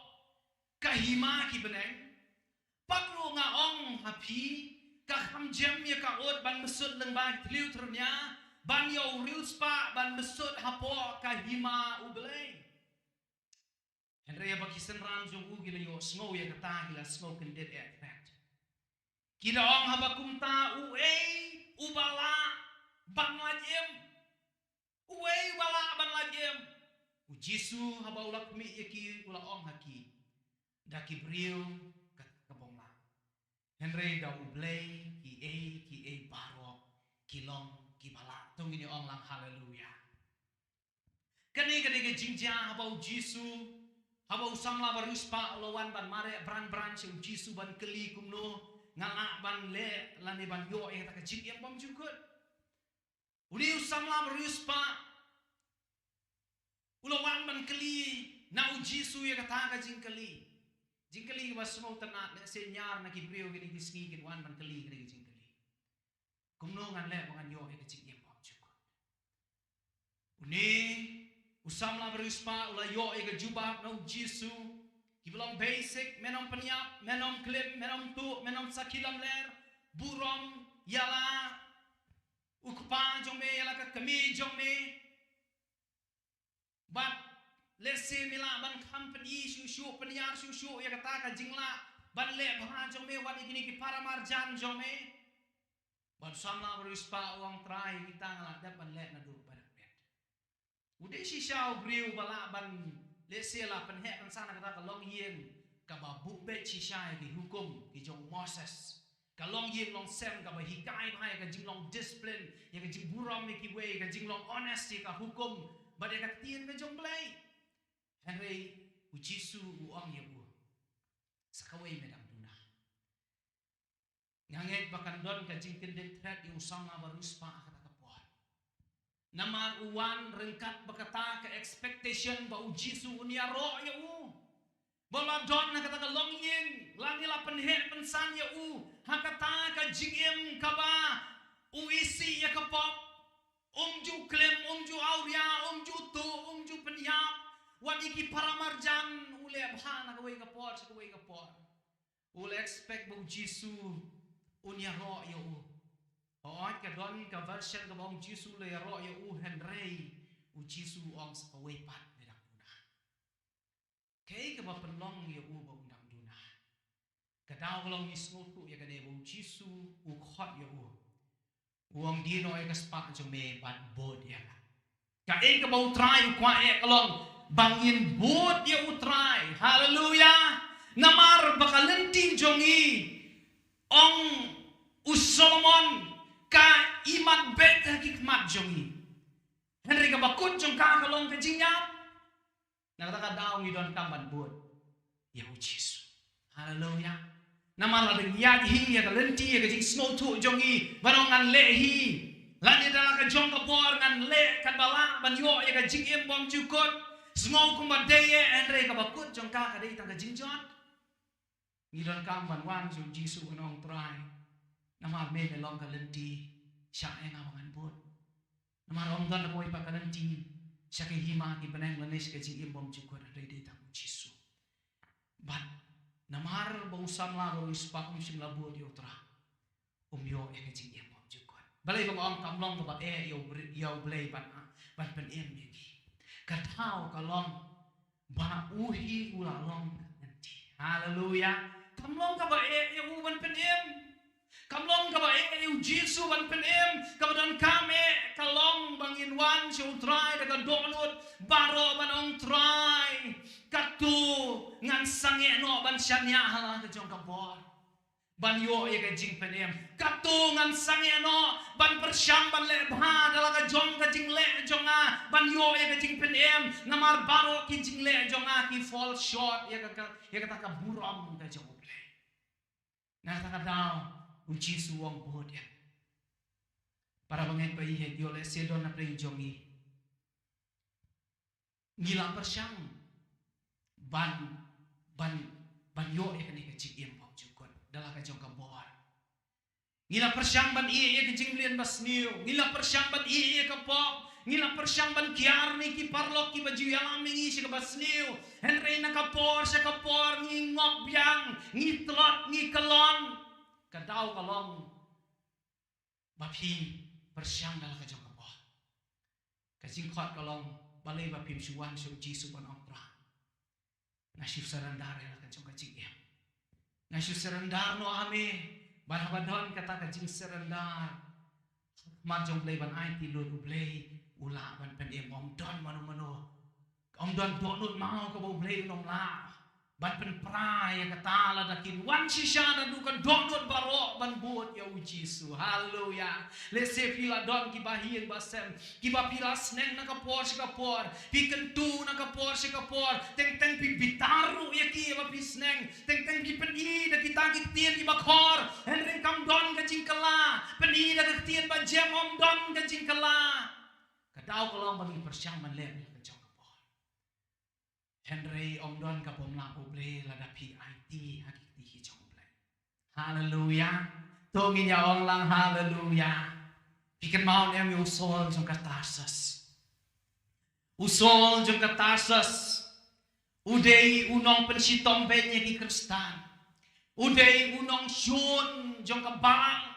ka hima ki bneng. Pat ruh nga ong ha phi, ka kham jem ïa ka ut ban bsut lyngba ki thliew tyrnia ban ïa u riewspah ban bsut hapoh ka hima U Blei. Hynrei haba ki synran jong u ki la ïohsngew ïa kata, ki la sngew kyndit eh kret. Ki la ong haba kumta: Uei uba lah ban lait im? Uei uba lah ban lait im? U Jisu haba u la khmih ïa ki u la ong ha ki: Da ki briew kata ka bym lah, hynrei da U Blei kiei kiei baroh ki long kiba lah. To ngin ïa ong lang haleluya. Kane ka dei ka jingjia haba U Jisu, haba u samla ba riewspah u la wan ban mareh bran bran sha U Jisu ban kylli kumno nga lah ban leh lane ban ïoh ïa kata ka jingim bymjukut. Une u samla ba riewspah u la wan ban kylli na U Jisu ïa kata ka jingkylli. Jingkylli kaba sngewtynnat, lehse ñiar na ki briew kine ki sngi kin wan ban kylli kane ka jingkylli. Kumno ngan leh ba ngan ïoh ïa ka jingim bymjukut? Une u samla ba riewspah u la ïoh ïa ka jubab na U Jisu. Kiba long basic: men ym pynïap, men ym klim, men ym tuh, men ym sakhi lamler, burom ïa la u kpa jong me, ïa la ka kmie jong me. Bad lehse me lah ban kham pyni shuh shuh, pynïar shuh shuh ïa kata ka jinglah ban leh bha jong me, wat ïa kine ki paramarjan jong me. Bad u samla ba riewspah u ong: Trai, kita nga lah dep ban leh naduh ba dang miet. U dei shisha u briew ba lah ban, lehse lah pynheh pynsan na kata ka longïing kaba buh beit shisha ïa ki hukum ki jong u Moses. Ka longïing longsem kaba hikai bha ïa ka jinglong discipline, ïa ka jingburom ïa kiwei, ka jinglong honest ïa ka hukum bad ïa ka ktien ka jong U Blei. Hynrei U Jisu u ong ïa u: Sa kawei me dang duna. Nga ngeit ba kan don ka jingkyndit thret ïa u samla ba riewspah ha kata ka por. Namar u wan ryngkat bad kata ka expectation ba U Jisu un ïaroh ïa u. Ba la don ha kata ka longïing, lane la pynheh pynsan ïa u ha kata ka jingim kaba u isih ïa ka pop. Um ju klim, um ju awria, um ju tuh, um ju pynïap. Wat ïa ki paramarjan u leh bha na kawei ka por sha kawei ka por. U la expect ba U Jisu un ïaroh ïa u. Hooid, ka don ka version kaba ong U Jisu u la ïaroh ïa u, hynrei U Jisu u ong: Sa kawei pat me dang duna. Kaei kaba pynlong ïa u ba un dang duna? Ka daw ka long ngi sngewthuh ïa kane ba U Jisu u khot ïa u. U ong: Dih noh ïa ka spah jong me bad bud ïa nga. Kaei kaba U Trai u kwah eh ka long ba ngin bud ïa U Trai. Haleluya. Namar ba ka lynti jong ngi, ong u Solomon, ka imat beit ha ki khmat jong ngi. Hynrei kaba kut jong ka ka long ka jingïap. Na kata ka daw ngi donkam ban bud ïa U Jisu. Haleluya. Namar lada ngi ïaid hi ïa ka lynti, ïa ka jingsngewthuh jong ngi, ban ong ngan leh hi, lane da la ka jong ka bor ngan leh katba lah ban ïoh ïa ka jingim bymjukut, sngew kumba dei eh, hynrei kaba kut jong ka ka dei tang ka jingjot. Ngi donkam ban wan sha U Jisu ban ong: Trai, namar me me long ka lynti, shah ïa nga ba ngan bud. Namar ym don kawei pat ka lynti sha ka hima ki bneng lane sha ka jingim bymjukut, hynrei dei tang U Jisu. Bad namar ba u samla ba riewspah um shym la bud ïa U Trai, um ïoh ïa ka jingim bymjukut. Balei ba nga ong kam long kaba eh ïa U Br-, ïa U Blei ban, ban pynim ïa ngi? Ka daw ka long ba u hi u la long ka lynti. Haleluya. Kam long kaba eh ïa u ban pynim. Kam long kaba eh ïa u Jisu ban pynim, kaba donkam eh ka long ba ngin wan sha u Trai da ka dohnud baroh ban ong, Trai, katto ngan sangeh noh ban shaniah ha la ka jong ka bor ban ïoh ïa ka jingpynim. Katto ngan sangeh noh ban pyrshang ban leh bha da la ka jong ka jingleh jong nga ban ïoh ïa ka jingpynim. Namar baroh ki jingleh jong nga ki fall short ïa ka, ka, ïa kata ka burom ka jong U Blei. Na kata ka daw u Jisu u ong, bud ïa. Para bangeit ba ïeit, ïoh lehse don na pdeng jong ngi ngi la pyrshang ban, ban, ban ïoh ïa kane ka jingim ba u jukut da la ka jong ka bor. Ngi la pyrshang ban ïeh ïa ka jingleh ba sniew, ngi la pyrshang ban ïeh ïa ka pop, ngi la pyrshang ban kiar ne ki paralok kiba ju ïalam ïa ngi sha kaba sniew. Hynrei na ka por sha ka por ngi ngop biang, ngi tlot, ngi kyllon. Ka daw ka long ba phi pyrshang da la ka jong ka bor. Ka jingkhot ka long, balei ba phim shu wan sha u Jisu ban ong, Trai, nga shu surrender ïa la ka jong ka jingim. Nga shu surrender noh ha me. Bad haba don kata ka jingsurrender, mar jong U Blei ban aiti lut, U Blei u lah ban pynim. Ym don mano mano, ym don dohnud mano kaba U Blei un ym lah ban pynpra ïa kata lada kin wan shisha naduh ka dohnud baroh ban bud ïa u Jisu. Haleluya. Lehse phi la don kiba ïing ba sem, kiba phi la sneng na ka por sha ka por, phi kyntu na ka por sha ka por, teng teng phi bitar ruh ïa ki ba phi sneng, teng teng phi pyni da kita ki ktien kiba khor, hynrei kam don ka jingkylla, pyni da ka ktien ba jem, ym don ka jingkylla. Ka daw ka long ba ngi pyrshang ban leh la ka jong ka bor. Hynrei ym don kaba ym lah U Blei lada phi aiti ha ki kti ki jong U Blei. Haleluya. To ngin ïa ong lang haleluya. Phi kynmaw ne em ïa u Saul jong ka Tarsus? U Saul jong ka Tarsus u dei u nongpynshitom beiñ ïa ki Khristan. U dei u nongshun jong ka balang.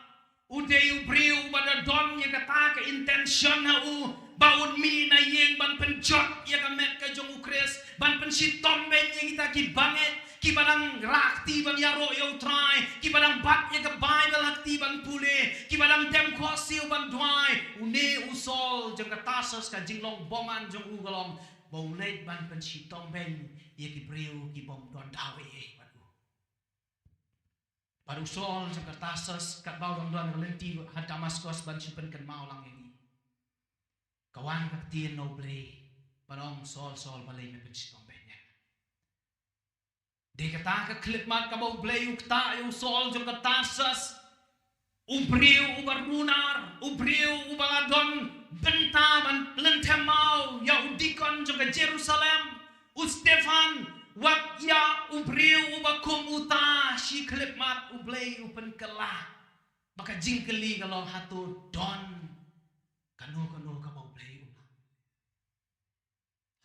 U dei u briew uba da don ïa kata ka intention ha u ba un mih na ïing ban pynjot ïa ka met ka jong u Khrist, ban pynshitom beiñ ïa kita ki bangeit kiba dang rah kti ban ïaroh ïa u Trai, kiba dang bat ïa ka Baibl ha kti ban pule, kiba dang dem khohsiew ban duwai. Une u Saul jong ka Tarsus, ka jinglong bymman jong u ka long ba u leit ban pynshitom beiñ ïa ki briew kibym don daw ei ei bad u. Bad u Saul jong ka Tarsus, katba u dang don ha ka lynti ha Damaskos ban shu pynkynmaw lang ïa ngi, ka wan ka ktien na U Blei ban ong, Saul, Saul, balei me pynshitom beiñ ïa nga? Dei kata ka khyllipmat kaba U Blei u ktah ïa u Saul jong ka Tarsus, u briew uba runar, u briew uba la don bynta ban lynthem maw ïa u dikon jong ka Jerusalem, u Stephan, wat ïa u briew uba kum uta shi khyllipmat U Blei u pynkylla. Ba ka jingkylli ka long, hato don kano kano kaba U Blei u lah?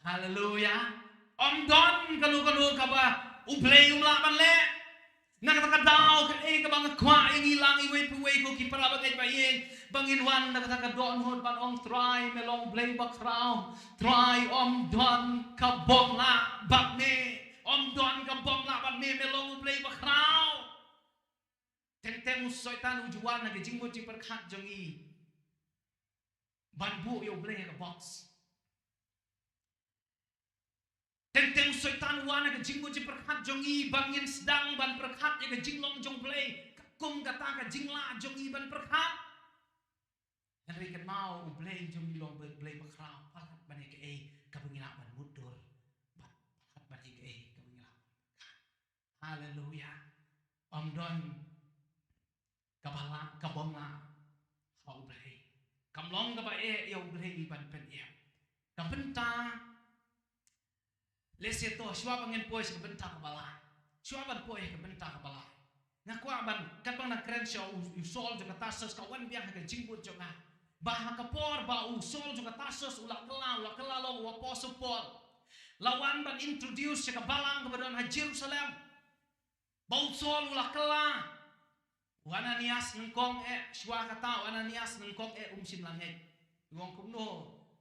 Haleluya. Ym don kano kano kaba U Blei um lah ban leh. Na kata ka daw, kaei kaba nga kwah ïa ngi lang iwei pa iwei ko ki para bangeit ba ïeit, ba ngin wan na kata ka dohnud ban ong, Trai, me long Blei bakhraw. Trai, ym don ka bym lah bad me. Ym don ka bym lah bad me, me long U Blei bakhraw. Teng teng u Soitan u ju wan ha ka jingmut jingpyrkhat jong ngi ban buh ïa U Blei ha ka box. Teng teng u Soitan u wan ha ka jingmut jingpyrkhat jong ngi ba ngin sdang ban pyrkhat ïa ka jinglong jong U Blei kum kata ka jinglah jong ngi ban pyrkhat. Hynrei kynmaw, U Blei jong ngi long U Blei bakhraw, palat ban ïa kaei kaba ngi lah ban mutdur, bad palat ban ïa kaei kaba ngi lah ban pyrkhat. Haleluya. Ym don kaba lah, ka bym lah ha U Blei. Kam long kaba eh ïa U Blei ban pynim. Ka bynta, lehse to, shuwa ba ngin poi sha ka bynta kaba lai. Shuwa ban poi ka bynta kaba lai, nga kwah ban, katba nga kren sha u, u Saul jong ka Tarsus, ka wan biang ha ka jingmut jong nga ba ha ka por ba u Saul jong ka Tarsus u la kylla, u la kylla long u Apostle Paul, la wan ban introduce sha ka balang kaba don ha Jerusalem ba u Saul u la kylla. U Ananias nyngkong eh, shuwa kata u Ananias nyngkong eh um shym la ngeit. U ong, kumno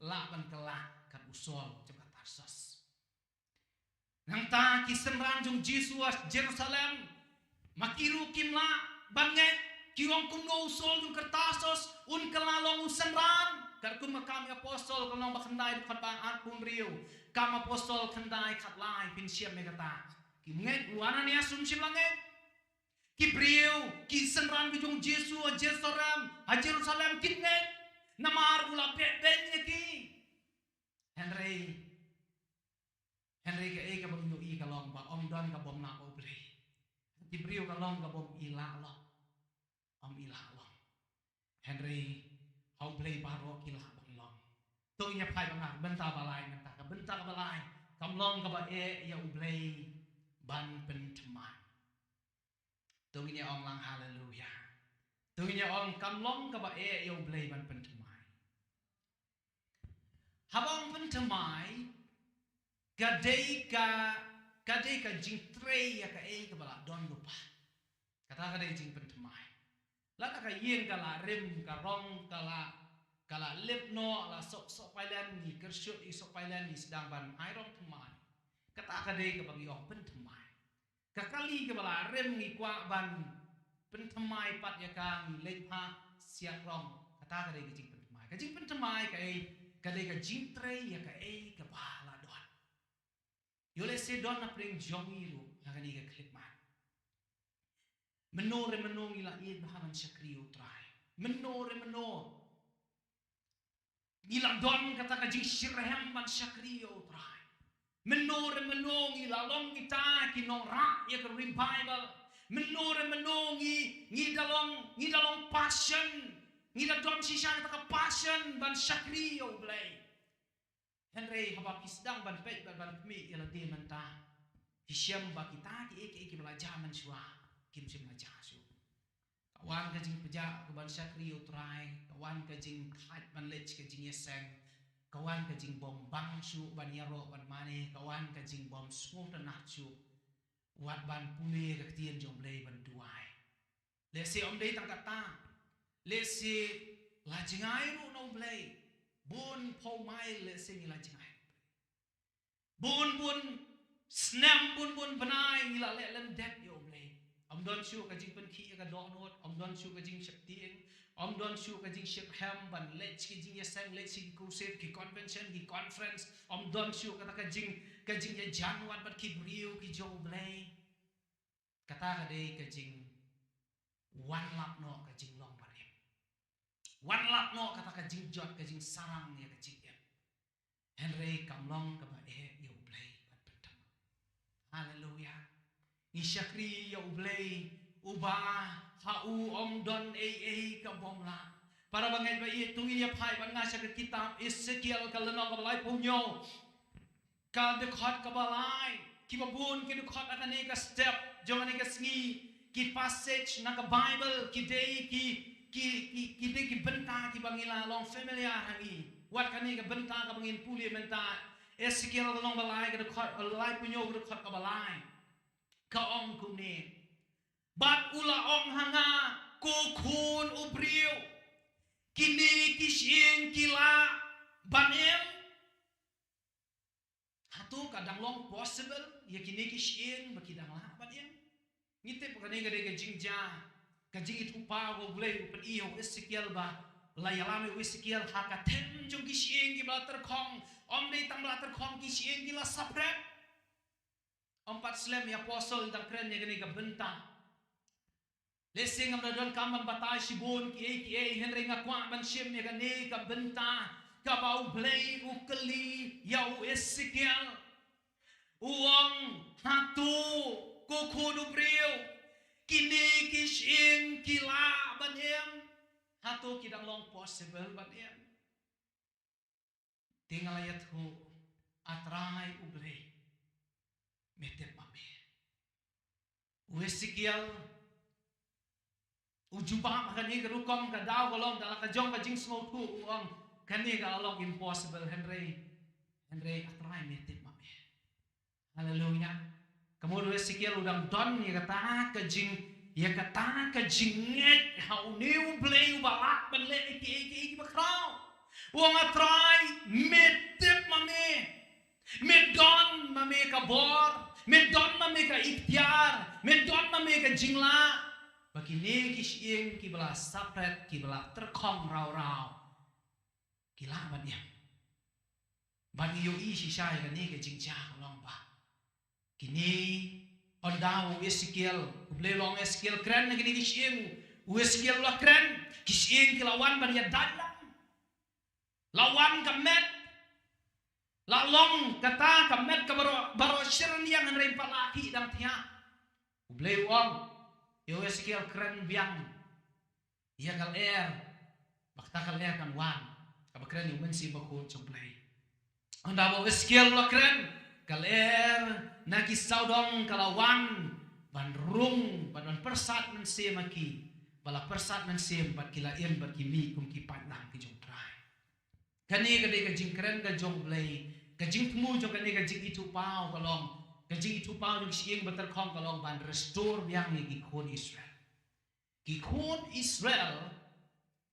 lah ban kylla kat u Saul jong ka Tarsus? Nangta ki synran jong u Jisu ha Jerusalem, ma ki ruh kim lah ban ngeit, Ki ong kumno u Saul jong Tarsus un kylla long u synran. Katkum ka Kam Apostol ka lynnong ba khyndai dkhot ba arphew hynriew. Kam Apostol khyndai khatlai, phin shem ïa kata. Kim ngeit, u Ananias um shym la ngeit. Ki briew, ki synran ki jong u Jisu ha Jerusalem, ha Jerusalem kim ngeit. Namar u la beh beiñ ïa ki. Hynrei, hynrei kaei kaba ngi ïohi ka long ba ym don ka bym lah U Blei. Ki briew ka long ka bym i lah long. Ym i lah long. Hynrei ha U Blei baroh ki lah ban long. To ngin ïa phai bad nga bynta ba lai mynta, ka bynta ba lai. Kam long kaba eh ïa U Blei ban pynthymmai. To ngin ïa ong lang haleluya. To ngin ïa ong kam long kaba eh ïa U Blei ban pynthymmai. Haba ong pynthymmai, ka dei ka, ka dei ka jingtrei ïa kaei kaba la don lypa. Kata ka dei jingpynthymmai. Lada ka ïing ka la rim, ka rong ka la, ka la lip noh, la sok, sok pailen, ngi kyrshuh ïa sok pailen, ngi sdang ban ai rong thymmai. Kata ka dei kaba ngi ong pynthymmai. Ka kali kaba la rim ngi kwah ban pynthymmai pat ïa ka, ngi leit phah siat rong. Kata ka dei ka jingpynthymmai. Ka jingpynthymmai kaei, ka dei ka jingtrei ïa kaei kaba la don. Ïoh lehse don na pdeng jong ngi ruh ha kane ka khyllipmat. Mynno re mynno ngi la ïeit bha ban shakri ïa U Trai. Mynno re mynno ngi la don kata ka jingshitrhem ban shakri ïa U Trai. Mynno re mynno ngi la long kita ki nongrah ïa ka revival. Mynno re mynno ngi, ngi da long, ngi da long passion. Ngi da don shisha kata ka passion ban shakri ïa U Blei. Hynrei haba phi sdang ban peit bad ban khmih ïa lade mynta, phi shem ba kita kiei kiei kiba la jia mynshuwa kim shym la jia shuh. Ka wan ka jingpjah ka ban shakri ïa U Trai, ka wan ka jingthait ban leit ka jingïaseng, ka wan ka jingbym bang shuh ban ïaroh ban mane, ka wan ka jingbym sngewtynnat shuh wat ban pule ka ktien jong U Blei ban duwai. Lehse ym dei tang kata. Lehse la jngai ruh na U Blei. Bun phew mail lehse ngi la jngai. Bun bun snem, bun bun bnai ngi la leh lyndet ïa U Blei. Ym don shuh ka jingpynkhih ïa ka dohnud, ym don shuh ka jingsheptieng, ym don shuh ka jingshitrhem ban leit sha ki jingïaseng, leit sha ki crusade, ki convention, ki conference, ym don shuh kata ka jing, ka jingïajan wat bad ki briew ki jong U Blei. Kata ka dei ka jingwan lap noh ka jinglong barim. Wan lap noh kata ka jingjot, ka jingsarang ïa ka jingim. Hynrei kam long kaba eh ïa U Blei ban pynthymmai. Haleluya. Ngi shakri ïa U Blei uba ha u ym don ei ei ka bym lah. Para bangeit ba ïeit, to ngin ïa phai bad nga sha ka kitab Esekiel ka lynnong kaba laiphew hynñiew, ka dkhot kaba lai. Kiba bun ki dkhot ha kane ka step jong kane ka sngi, ki passage na ka Bible ki dei ki, ki, ki, ki dei ki bynta kiba ngi la long familiar ha ngi. Wat kane ka bynta kaba ngin pule mynta, Esekiel ka lynnong ba lai, ka dkhot laiphew hynñiew, ka dkhot kaba lai. Ka ong kumne: Bad u la ong ha nga, ko khun u briew, kine ki shyieng ki lah ban im? Hato ka dang long possible ïa kine ki shyieng ba ki dang lah ban im? Ngi tip kane ka dei ka jingjia, ka jingithuhpaw ba U Blei u pyni ïa u Esekiel, ba la ïalam ïa u Esekiel ha ka them jong ki shyieng kiba la tyrkhong. Ym dei tang ba la tyrkhong, ki shyieng ki la saphriang. Ym pat slem ïa u apostol dang kren ïa kane ka bynta. Lehse ngam da donkam ban batai shibun kiei kiei, hynrei nga kwah ban shim ïa kane ka bynta kaba U Blei u kylli ïa u Esekiel. U ong, hato, ko khun u briew, kine ki shyieng ki lah ban im? Hato ki dang long possible ban im? Te nga la ïathuh, A Trai U Blei, me tip ma me. U Esekiel u jubab ha kane ka rukom, ka daw ka long da la ka jong ka jingsngewthuh, u ong kane ka long impossible, hynrei, hynrei A Trai me tip ma me. Haleluya. Ka mut u Esekiel u dang don ïa kata ka jing, ïa kata ka jingngeit ha une U Blei uba lah ban leh ïa kiei kiei kiba khraw. U ong, A Trai, me tip ma me. Me don ma me ka bor, me don ma me ka iktiar, me don ma me ka jinglah. Kine ki shyieng kiba la saphriang, kiba la tyrkhong raw raw, ki lah ban im. Ban ïohi shisha ïa kane ka jingjia ka long ba kine, ynda u Ezekiel, U Blei u la ong Ezekiel kren na kine ki shyieng, u Ezekiel u la kren, ki shyieng ki la wan ban ïadait lang. La wan ka met, la long kata ka met ka baroh, baroh shyrniang, hynrei pat la ki dang thiah. U Blei u ong ïa u Ezekiel kren biang ïa ka lyer, ba kata ka lyer kan wan, kaba kren ïa u Mynsiem Bakhuid jong U Blei. Ynda ba u Ezekiel u la kren, ka lyer na ki sawdong ka la wan ban rung, ban, ban pyrsad mynsiem ha ki, ba la pyrsad mynsiem bad ki la im bad ki mih kum ki paidlang ki jong U Trai. Kane ka dei ka jingkren ka jong U Blei, ka jingthmu jong kane ka jingithuhpaw ka long, ka jingithuhpaw jong ki shyieng ba tyrkhong ka long ban restore biang ïa ki khun Israel. Ki khun Israel,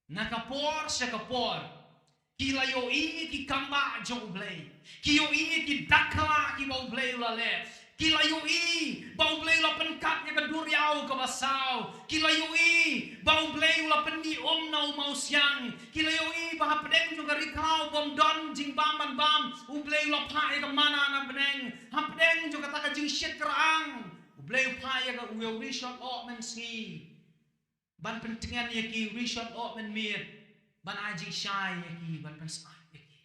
na ka por sha ka por, ki la ïohi ki kambah jong U Blei. Ki ïohi ki dakla kiba U Blei u la leh. Ki la ïohi ba U Blei u la pynkap ïa ka duriaw kaba saw. Ki la ïohi ba U Blei u la pynmih um na u mawsiang. Ki la ïohi ba hapdeng jong ka ri khlaw bym don jingbam ban bam, U Blei u la phah ïa ka manna na bneng. Hapdeng jong kata ka jingshit kyrang, U Blei u phah ïa ka, u ïa u rishot oh mynsngi ban pyntngen ïa ki, rishot oh mynmiet ban ai jingshai ïa ki, ban pynsah ïa ki.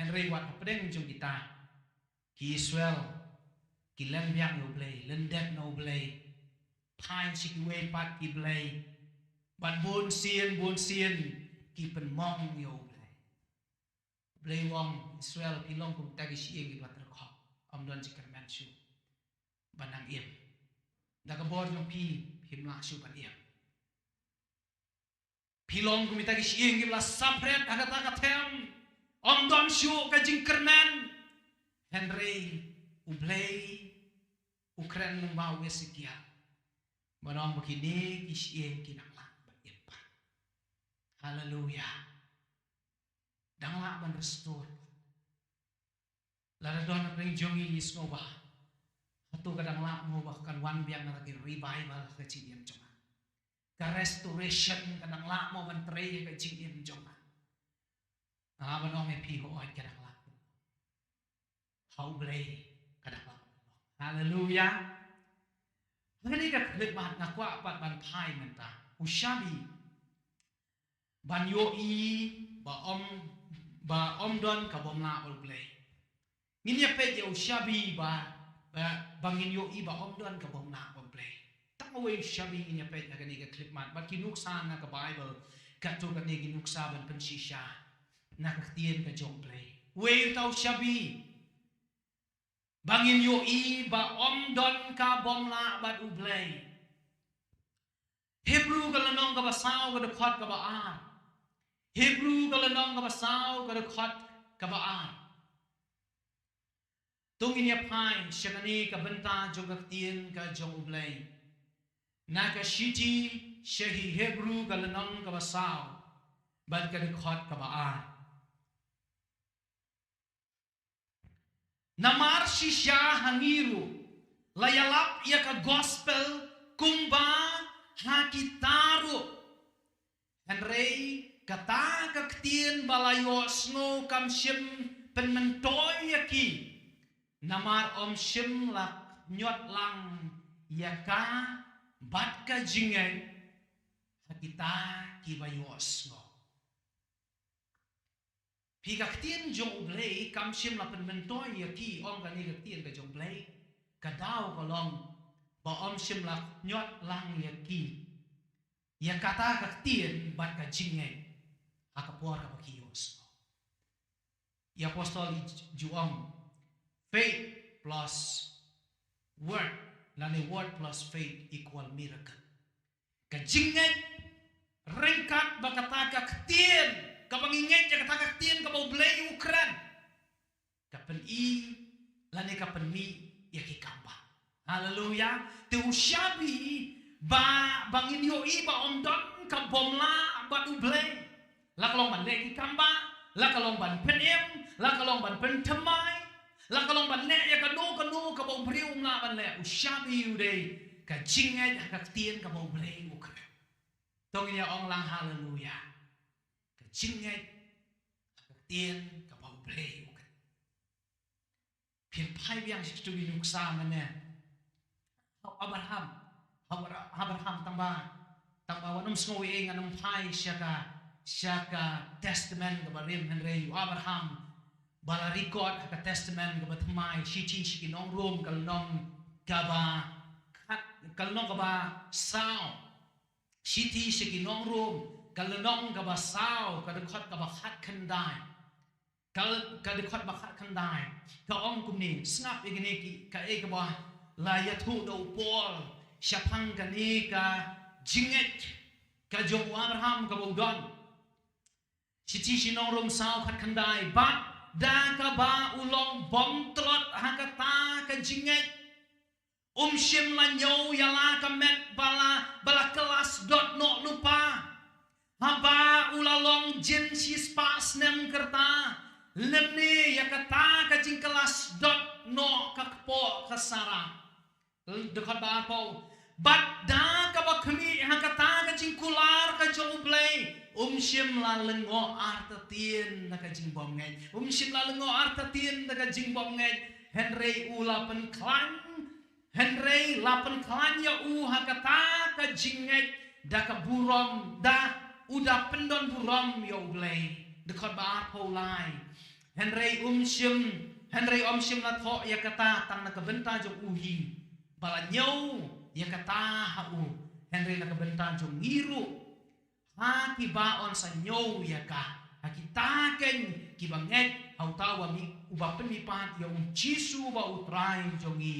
Hynrei wat hapdeng jong kita, ki Israel ki len biang ïa U Blei, lyndet na U Blei, phai sha kiwei pat ki blei, bad bun sien bun sien ki pynmong ïa U Blei. U Blei u ong, Israel, phi long kum kita ki shyieng kiba tyrkhong, ym don jingkyrmen shuh ban nang im. Da ka bor jong phi, phim lah shuh ban im. Phi long kum kita ki shyieng kiba la saphriang ha kata ka them, ym don shuh ka jingkyrmen. Hynrei U Blei u kren lyngba u Ezekiel ban ong ba kine ki shyieng ki nang lah ban im pat. Haleluya. Dang lah ban restore. Lada don hapdeng jong ngi ngi sngew ba hato ka dang lah mo ba kan wan biang kata ka revival ha ka jingim jong nga, ka restoration ka dang lah mo ban trei ha ka jingim jong nga. Nga lah ban ong ïa phi, hooid ka dang lah. Ha U Blei ka dang lah. Haleluya. Kane ka khyllipmat nga kwah pat ban phai mynta, u shabi ban ïohi ba ym, ba ym don ka bym lah bad U Blei. Ngin ïa peit ïa u shabi ba, ba, ba ngin ïohi ba ym don ka bym lah bad U Blei. Tang uwei u shabi ngin ïa peit na kane ka khyllipmat, bad ki nuksa na ka Baibl, katto katne ki nuksa ban pynshisha na ka ktien ka jong U Blei. Uwei uta u shabi ba ngin ïohi ba ym don ka bym lah bad U Blei. Hebru ka lynnong kaba saw ka dkhot kaba ar. Hebru ka lynnong kaba saw ka dkhot kaba ar. To ngin ïa phai sha kane ka bynta jong ka ktien ka jong U Blei na ka shithi sha ki Hebru ka lynnong kaba saw bad ka dkhot kaba ar. Namar shisha ha ngi ruh la ïalap ïa ka gospel kumba ha kita ruh. Hynrei kata ka ktien ba la ïohsngew kam shym pynmyntoi ïa ki, namar ym shym la ñiot lang ïa ka bad ka jingngeit ha kita kiba ïohsngew. Phi, ka ktien jong U Blei kam shym la pynmyntoi ïa ki, ong kane ka ktien ka jong U Blei. Ka daw ka long ba ym shym la ñiot lang ïa ki, ïa kata ka ktien bad ka jingngeit ha ka por kaba ki ïohsngew. I apostol i ju ong, faith plus word, lane word plus faith equal miracle. Ka jingngeit ryngkat bad kata ka ktien, kaba ngi ngeit ïa kata ka ktien kaba U Blei u kren, ka pyni lane ka pynmih ïa ki kambah. Haleluya. Te u shabi ba, ba ngin ïohi ba ym don ka bym lah bad U Blei, la ka long ban leh ki kambah, la ka long ban pynim, la ka long ban pynthymmai, la ka long ban leh ïa kano kano kaba u briew um lah ban leh, u shabi u dei Ka jingngeit ha ka ktien kaba U Blei u kren. To ngin ïa ong lang haleluya. Ka jingngeit ha ka ktien kaba U Blei u kren. Phin phai biang sha kito ki nuksa mynne. Abraham, Abra-, Abraham tang ba, tang ba wat nym sngew ei ngan nym phai sha ka, sha ka testament kaba rim, hynrei u Abraham ba la record ha ka testament kaba thymmai, Shithi sha ki nong Rom ka lynnong kaba khat, ka lynnong kaba saw. Shithi sha ki nong Rom ka lynnong kaba saw, ka dkhot kaba khatkhyndai. Ka, ka dkhot ba khatkhyndai ka ong kumne, sngap ïa kine ki, kaei kaba la ïathuh da u Paul shaphang kane ka jingngeit ka jong u Abraham kaba u don. Shithi sha ki nong Rom saw khatkhyndai, bad da kaba u long bymtlot ha kata ka jingngeit, um shym la ñiew ïa la ka met ba la, ba la kylla sdot noh lypa, haba u la long jin shispah snem ka rta, lymne ïa kata ka jingkylla sdot noh ka kpoh ka Sara. Dkhot ba arphew, bad da kaba khmih ha kata ka jingkular ka jong U Blei, um shym la lyngngoh artatien da ka jingbymngeit. Um shym la lyngngoh artatien da ka jingbymngeit, hynrei u la pynkhlaiñ, hynrei la pynkhlaiñ ïa u ha kata ka jingngeit da ka burom, da u da pyndon burom ïa U Blei. Dkhot ba arphew lai, hynrei um shym, hynrei um shym la thoh ïa kata tang na ka bynta jong u hi ba la ñiew ïa kata ha u, hynrei na ka bynta jong ngi ruh, ha kiba yn sa ñiew ïa ka, ha kita keiñ kiba ngeit ha uta uba mih, uba pynmihpat ïa U Jisu uba U Trai jong ngi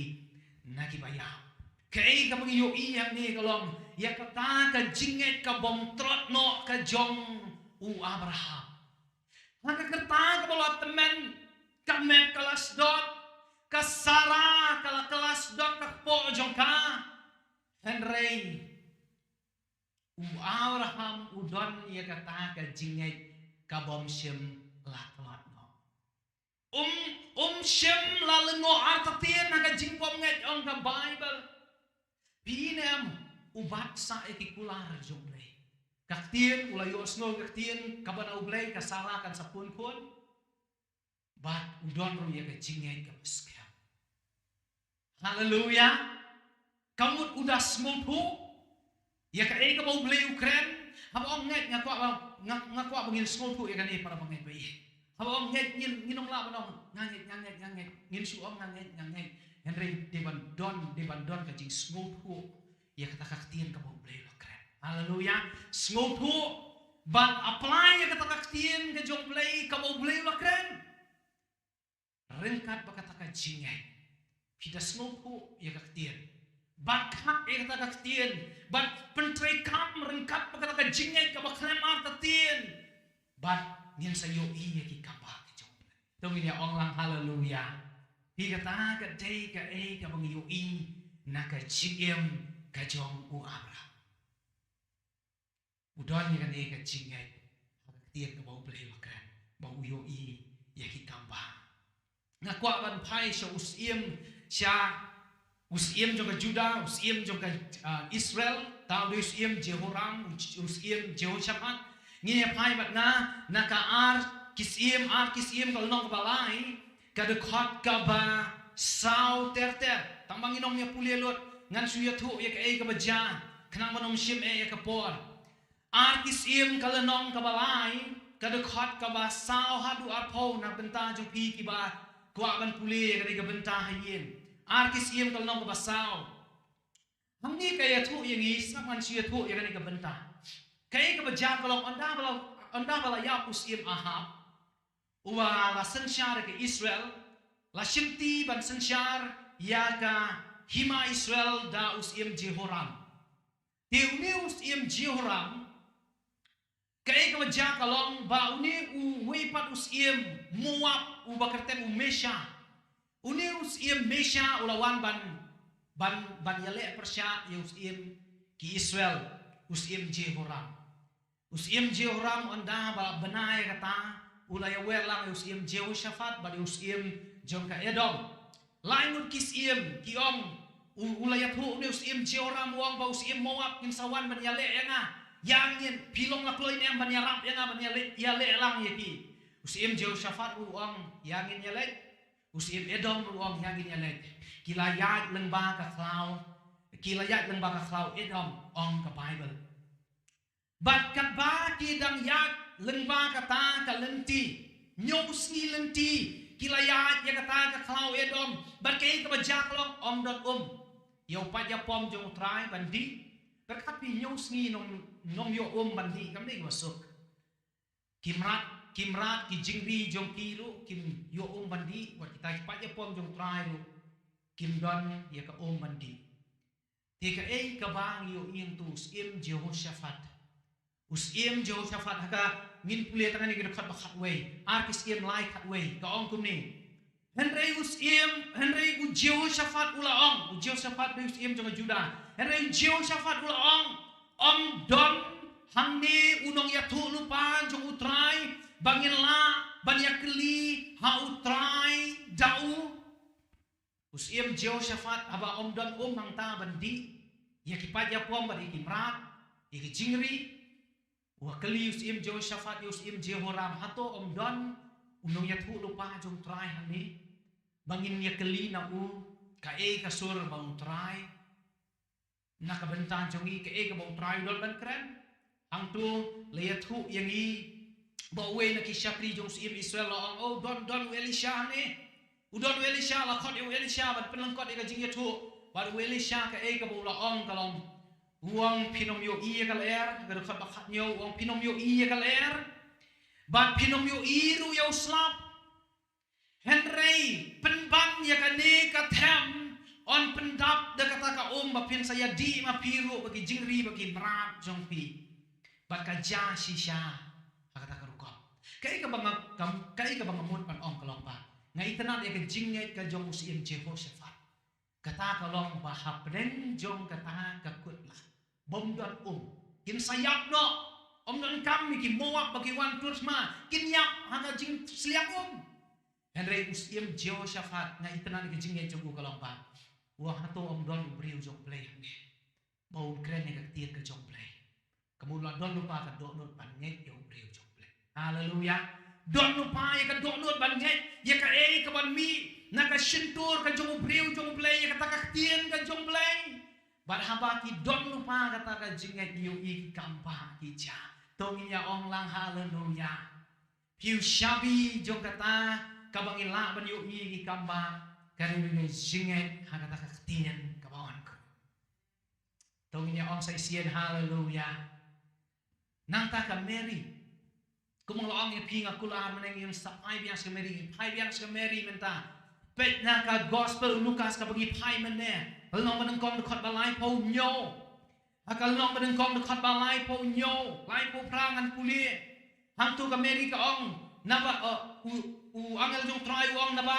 na kiba ïap. Kaei kaba ngi ïohi hangne ka long ïa kata ka jingngeit ka bymtlot noh ka jong u Abraham. Ha ka rta kaba la tymmen, ka met ka la sdot, ka Sara ka la kylla sdot ka kpoh jong ka. Hynrei u Abraham u don ïa kata ka jingngeit ka bym shym la tlot noh. Um, um shym la lyngngoh artatien ha ka jingbymngeit, ong ka Baibl. Phi ne em, u bat sah ïa ki kular jong U Blei. Ka ktien, u la ïohsngew ka ktien kaba na U Blei, ka Sara kan sa pun khun. Bad u don ruh ïa ka jingngeit kaba skhem. Haleluya. Ka mut u da sngewthuh ïa kaei kaba U Blei u kren. Haba ong ngeit, nga kwah ba, nga, nga kwah ba ngin sngewthuh ïa kane para bangeit ba ïeit. Haba ong ngeit, ngin, ngin ym lah ban ong nga ngeit, nga ngeit, nga ngeit. Ngin shu ong nga ngeit, nga ngeit. Hynrei dei ban don, dei ban don ka jingsngewthuh ïa kata ka ktien kaba U Blei u la kren. Haleluya. Sngewthuh ban apply ïa kata ka ktien ka jong U Blei kaba U Blei u la kren. Ryngkat bad kata ka jingngeit, phi da sngewthuh ïa ka ktien, bad khap ïa kata ka ktien, bad pyntreikam ryngkat bad kata ka jingngeit kaba khlem artatien, bad ngin sa ïohi ïa ki kambah ki jong U Blei. To ngin ïa ong lang haleluya. Phi, kata ka dei kaei kaba ngi ïohi na ka jingim ka jong u Abraham. U don ïa kane ka jingngeit ha ka ktien kaba U Blei u la kren, ba u ïohi ïa ki kambah. Nga kwah ban phai sha u syiem, sha u syiem jong ka Judah, u syiem jong ka, ah, Israel, uta u dei u syiem Jehoram, u, u syiem Jehoshaphat. Ngin ïa phai bad nga na ka Ar Ki Syiem, Ar Ki Syiem ka lynnong kaba lai, ka dkhot kaba saw ter ter. Tang ba ngin ym ïa pule lut, ngan shu ïathuh ïa kaei kaba jia, khnang ban ym shim eh ïa ka por. Ar Ki Syiem ka lynnong kaba lai, ka dkhot kaba saw haduh arphew, na bynta jong phi kiba kwah ban pule ïa kane ka bynta ha ïing. Ar Ki Syiem ka lynnong kaba saw. Hangne ka ïathuh ïa ngi, sngap, ngan shu ïathuh ïa kane ka bynta. Kaei kaba jia ka long, ynda ba la, ynda ba la ïap u syiem Ahab, uba la synshar ïa ka Israel, la shimti ban synshar ïa ka hima Israel da u syiem Jehoram. Te une u syiem Jehoram, kaei kaba jia ka long ba une uwei pat u syiem Moab uba kyrteng u Mesha. Une u syiem Mesha u la wan ban, ban, ban ïaleh pyrshah ïa u syiem ki Israel, u syiem Jehoram. U syiem Jehoram ynda ba la bna ïa kata, u la ïawer lang ïa u syiem Jehoshaphat bad ïa u syiem jong ka Edom. Lai ngut ki syiem ki ong, u la ïathuh une u syiem Jehoram u ong ba u syiem Moab kin sa wan ban ïaleh ïa nga. Ïa ngin, phi long la kloi ne em ban ïarap ïa nga, ban ïaleh, ïaleh lang ïa ki? U syiem Jehoshaphat u ong, ïa ngin ïaleh. U syiem Edom u ong, ïa ngin ïaleh. Ki la ïaid lyngba ka khlaw, ki la ïaid lyngba ka khlaw Edom, ong ka Baibl. Bad katba ki dang ïaid lyngba kata ka lynti, hynñiew sngi lynti ki la ïaid ïa kata ka khlaw Edom. Bad kaei kaba jia ka long, ym don um ïa u paid ïapom jong U Trai ban dih. Bad katba hynñiew sngi nym, nym ïoh um ban dih, kam dei kaba suk. Ki mrad, ki mrad, ki jingri jong ki ruh kim ïoh um ban dih, wat kita ki paid ïapom jong U Trai ruh kim don ïa ka um ban dih. Te kaei kaba ngi ïohi hangtu? U syiem Jehoshaphat. U syiem Jehoshaphat, ha ka, ngin pule tang ha kane ka dkhot ba khatwei, Ar Ki Syiem lai khatwei, ka ong kumne. Hynrei u syiem, hynrei u Jehoshaphat u la ong, u Jehoshaphat dei u syiem jong ka Judah. Hynrei u Jehoshaphat u la ong, ym don hangne u nongïathuhlypa jong U Trai ba ngin lah ban ïakylli ha U Trai da u? U syiem Jehoshaphat haba ym don um hangta ban dih ïa ki paid ïapom bad ïa ki mrad, ïa ki jingri, u la kylli u syiem Jehoshaphat ïa u syiem Jehoram, hato ym don u nongïathuhlypa jong U Trai hangne ba ngin ïakylli na u kaei ka sur ba U Trai, na ka bynta jong ngi, kaei kaba U Trai u don ban kren? Hangtu la ïathuh ïa ngi ba uwei na ki shakri jong u syiem Israel la ong, oh, don, don u Elisha hangne. U don u Elisha, la khot ïa u Elisha ban pynlyngkot ïa ka jingïathuh. Bad u Elisha kaei kaba u la ong ka long, u ong, phin ym ïohi ïa ka lyer, ka dkhot ba khathynñiew, u ong, phin ym ïohi ïa ka lyer, bad phin ym ïohi ruh ïa u slap. Hynrei pynban ïa kane ka them yn pyndap da kata ka um ba phin sa ïadih ma phi ruh bad ki jingri bad ki mrad jong phi. Bad ka jia shisha ha kata ka rukom. Kaei kaba nga, kam, kaei kaba nga mut ban ong ka long ba nga itynnad ïa ka jingngeit ka jong u syiem Jehoshaphat. Kata ka long ba hapdeng jong kata ka kut lad, bym don um, kin sa ïap noh. Ym donkam ïa ki Moab ba ki wan tur thma, kin ïap ha ka jingsliang um. Hynrei u syiem Jehoshaphat, nga itynnad ïa ka jingngeit jong u ka long ba u ong, hato ym don u briew jong U Blei hangne ba un kren ïa ka ktien ka jong U Blei? Kumno la don lypa ka dohnud ban ngeit ïa u briew jong U Blei. Haleluya. Don lypa ïa ka dohnud ban ngeit ïa kaei kaban mih na ka shyntur ka jong u briew jong U Blei, ïa kata ka ktien ka jong U Blei. Bad haba ki don lypa kata ka jingngeit, ngi ïohi ki kam bah ki jia. To ngin ïa ong lang haleluya. Phi u shabi jong kata kaba ngin lah ban ïohi ki kam bah ka dei ka jingngeit ha kata ka ktien kaba wan kren. To ngin ïa ong sa shisien haleluya. Nangta ka Mary, kumba nga la ong ïa phi, nga kular mynne ngin sa phai biang sha ka Mary, ngin phai biang sha ka Mary mynta. Peit na ka Gospel u Lukas kaba ngi phai mynne, lynnong ba nyngkong dkhot ba laiphew hynñiew. Ha ka lynnong ba nyngkong dkhot ba laiphew hynñiew, laiphew phra ngan pule. Hangtu ka Mary ka ong, naba, uh, u, u angel jong U Trai u ong, naba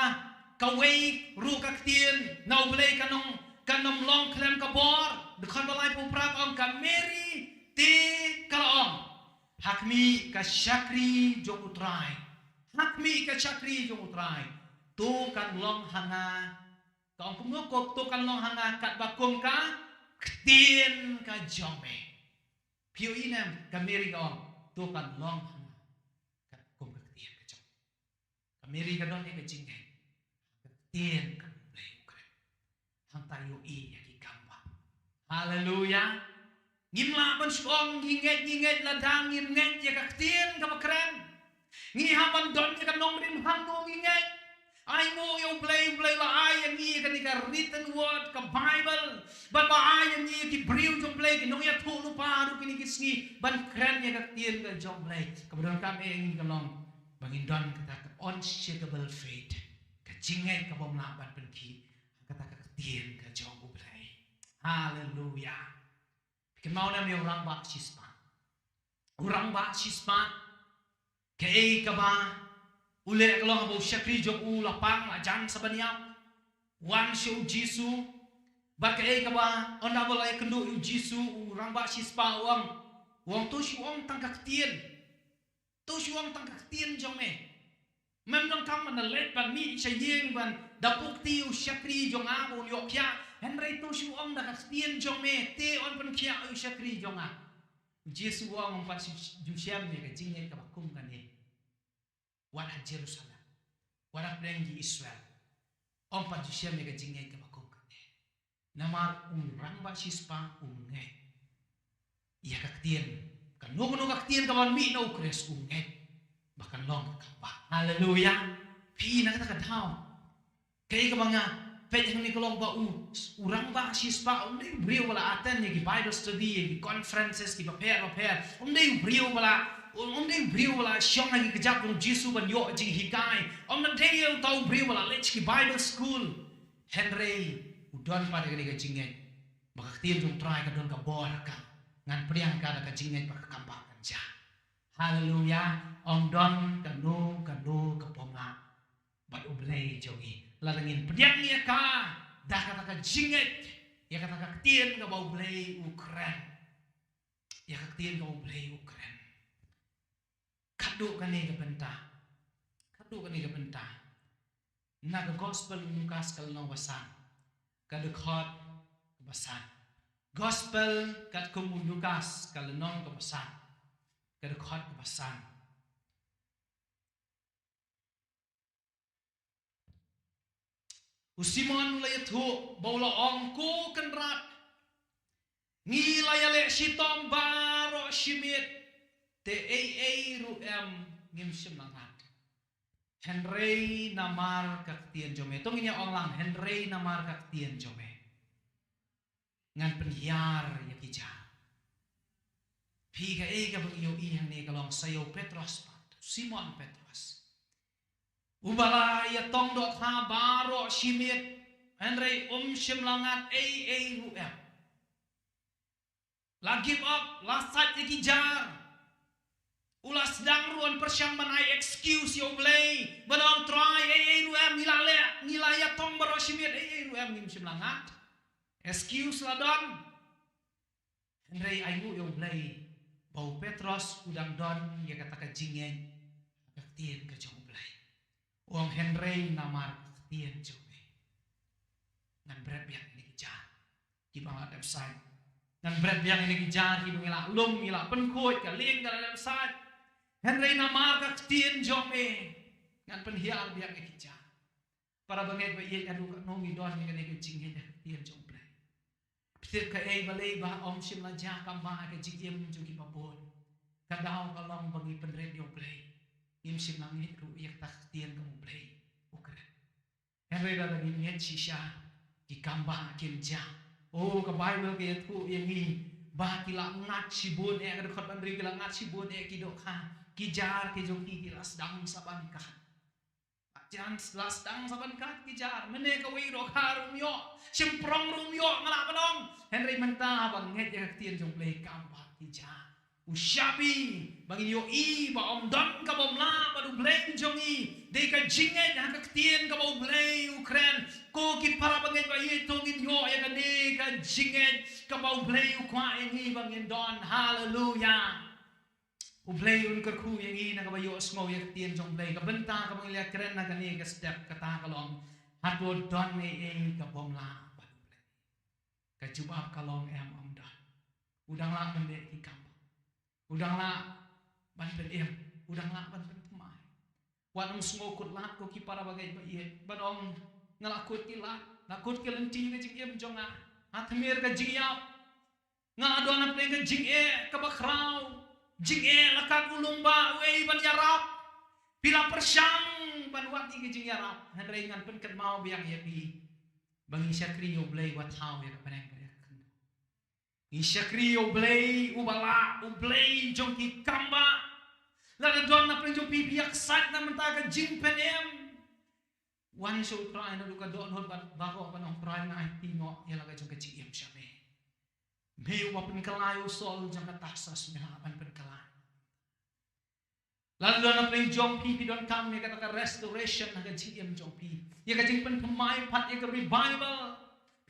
kawei ruh ka ktien na U Blei kan ym, kan ym long khlem ka bor. Dkhot ba laiphew phra ka ong, ka Mary te ka la ong, ha khmih ka shakri jong U Trai. Ha khmih ka shakri jong U Trai. To kan long ha nga, ka ong kumno, ko, to kan long ha nga katba kum ka ktien ka jong me. Phi ïohi ne em, ka Mary ka ong, to kan long ha nga katba kum ka ktien ka jong me. Ka Mary ka don ïa ka jingngeit ha ka ktien kaba U Blei u kren. Hangta ïohi ïa ki kam bah. Haleluya. Ngim lah ban shu ong ngi ngeit, ngi ngeit lada ngim ngeit ïa ka ktien kaba kren. Ngi hap ban don ïa ka nongrim hangno ngi ngeit. Ai nguh ïa U Blei, U Blei la ai ïa ngi ïa kane ka written word, ka Bible. Bad ba ai ïa ngi ïa ki briew jong U Blei, ki nongïathuhlypa ruh kine ki sngi ban kren ïa ka ktien ka jong U Blei. Kaba donkam eh ïa ngi ka long ba ngin don kata ka unshakable faith, ka jingngeit kabym lah ban pynkhih ha kata ka ktien ka jong U Blei. Haleluya. Kynmaw ne em ïa u rangbah shispah. U rangbah shispah, kaei kaba u leh ka long haba u shakri jong u la pang, la jan sa ban ïap, wan sha u Jisu. Bad kaei kaba, ynda ba la ïakynduh ïa u Jisu, u rangbah shispah u ong, u ong, to shu ong tang ka ktien. To shu ong tang ka ktien jong me. Mem donkam ban da leit ban mih sha ïing ban da pukti ïa u shakri jong nga ba un ïoh khiah. Hynrei to shu ong da ka ktien jong me te yn pynkhiah ïa u shakri jong nga. U Jisu u ong, ym pat ju shem ïa ka jingngeit kaba kum kane wat ha Jerusalem, wat ha pdeng ki Israel. Ym pat ju shem ïa ka jingngeit kaba kum kane. Namar u rangbah shispah u ngeit ïa ka ktien, kano kano ka ktien kaba mih na u Khrist u ngeit ba kan long ka kambah. Haleluya. Phi, na kata ka daw, kaei kaba nga peit hangne ka long ba u, u rangbah shispah um dei u briew ba la attend ïa ki Bible study, ïa ki conferences kiba pher ba pher. Um dei u briew ba la, um dei u briew ba la shong ha ki kjat jong u Jisu ban ïoh jinghikai. Um dei uta u briew ba la leit ki Bible school. Hynrei u don pat ïa kane ka jingngeit ba ka ktien jong u Trai ka don ka bor ha ka. Ngan pdiang ka da ka jingngeit ba ka kambah kan jia. Haleluya. Ym don kano kano ka bym lah bad U Blei jong ngi. Lada ngin pdiang ïa ka da kata ka jingngeit, ïa kata ka ktien kaba U Blei u kren, ïa ka ktien kaba U Blei u kren. Katto kane ka bynta, katto kane ka bynta, na ka Gospel u Lukas ka lynnong ba san, ka dkhot kaba san. Gospel katkum u Lukas ka lynnong kaba san, ka dkhot kaba san. U Simon u la ïathuh ba u la ong, Ko Kynrad, ngi la ïaleh shitom baroh shi miet, te ei ei ruh em ngim shym la ngat. Hynrei namar ka ktien jong me. To ngin ïa ong lang, hynrei namar ka ktien jong me, ngan pynhiar ïa ki jar. Phi, kaei kaba ngi ïohi hangne ka long sa ïa u Petros pat, Simon Petros, uba la ïatong dohkha baroh shi miet, hynrei um shym la ngat ei ei ruh em. La give up, la sait ïa ki jar. U la sdang ruh ban pyrshang ban ai excuse ïa U Blei, ban ong, Trai, ei ei ruh em ngi la leh, ngi la ïatong baroh shi miet, ei ei ruh em ngim shym la ngat. Excuse la don. Hynrei ainguh ïa U Blei ba u Petros u dang don ïa kata ka jingngeit ha ka ktien ka jong U Blei. U ong, hynrei namar ka ktien jong me, ngan bret biang ïa ki jar kiba nga la dep sait. Ngan bret biang ïa ki jar kiba ngi la lum, ngi la pynkhuid, ka lieng ka la dep sait. Hynrei namar ka ktien jong me, ngan pynhiar biang ïa ki jar. Para bangeit ba ïeit, haduh katno ngi don ïa kane ka jingngeit ha ka ktien jong U Blei? Phi tip kaei balei ba ym shym la jia kambah ha ka jingim jong kiba bun? Ka daw ka long ba ngi pynrit ïa U Blei, ngim shym la ngeit ruh ïa kata ka ktien kaba U Blei u kren. Hynrei lada ngim ngeit shisha, ki kambah kim jia. Oh, ka Baibl ka ïathuh ïa ngi ba ki la ngat shibun eh, ka dkhot ba hynriew, ki la ngat shibun eh ki dohkha, ki jar ki jong ki ki la sdang sa ban kat. Jan la sdang sa ban kat ki jar. Mynne kawei dohkha ruh ym ïoh, shymprong ruh ym ïoh, nga lah ban ong. Hynrei mynta ba ngeit ïa ka ktien jong U Blei, kambah ki jia. U shabi ba ngin ïohi ba ym don ka bym lah bad U Blei jong ngi, dei ka jingngeit ha ka ktien kaba U Blei u kren. Ko ki para bangeit ba ïeit, to ngin ïoh ïa kane ka jingngeit kaba U Blei u kwah ïa ngi ba ngin don. Haleluya. U Blei un kyrkhu ïa ngi na kaba ïohsngew ïa ka ktien jong U Blei. Ka bynta kaba ngi la kren ha kane ka step, kata ka long, hato don ei ei ka bym lah bad U Blei? Ka jubab ka long, em, ym don. U dang lah ban leh ki kambah. U dang lah ban pynim. U dang lah ban pynthymmai. Wat ym sngew kut lad, ko ki para bangeit ba ïeit, ban ong, nga la kut ki lad, la kut ki lynti ka jingim jong nga ha tmier ka jingïap. Nga la don hapdeng ka jingeh kaba khraw, jingeh la kat u lyngba uei ban ïarap. Phi la pyrshang ban wad ïa ka jingïarap, hynrei ngan pynkynmaw biang ïa phi ba ngi shakri ïa U Blei uba thaw ïa ka bneng bad ïa ka khyndew. Ngi shakri ïa U Blei uba lah, U Blei jong ki kambah. Lada don na pdeng jong phi, phi ïaksaid na mynta ka jingpynim, wan sha U Trai naduh ka dohnud baroh, ban ong, Trai, nga aiti noh ïa la ka jong ka jingim sha me. Me uba pynkylla ïa u Saul jong ka Tarsus, me lah ban pynkylla. Lada don na pdeng jong phi, phi donkam ïa kata ka restoration ha ka jingim jong phi, ïa ka jingpynthymmai pat, ïa ka revival.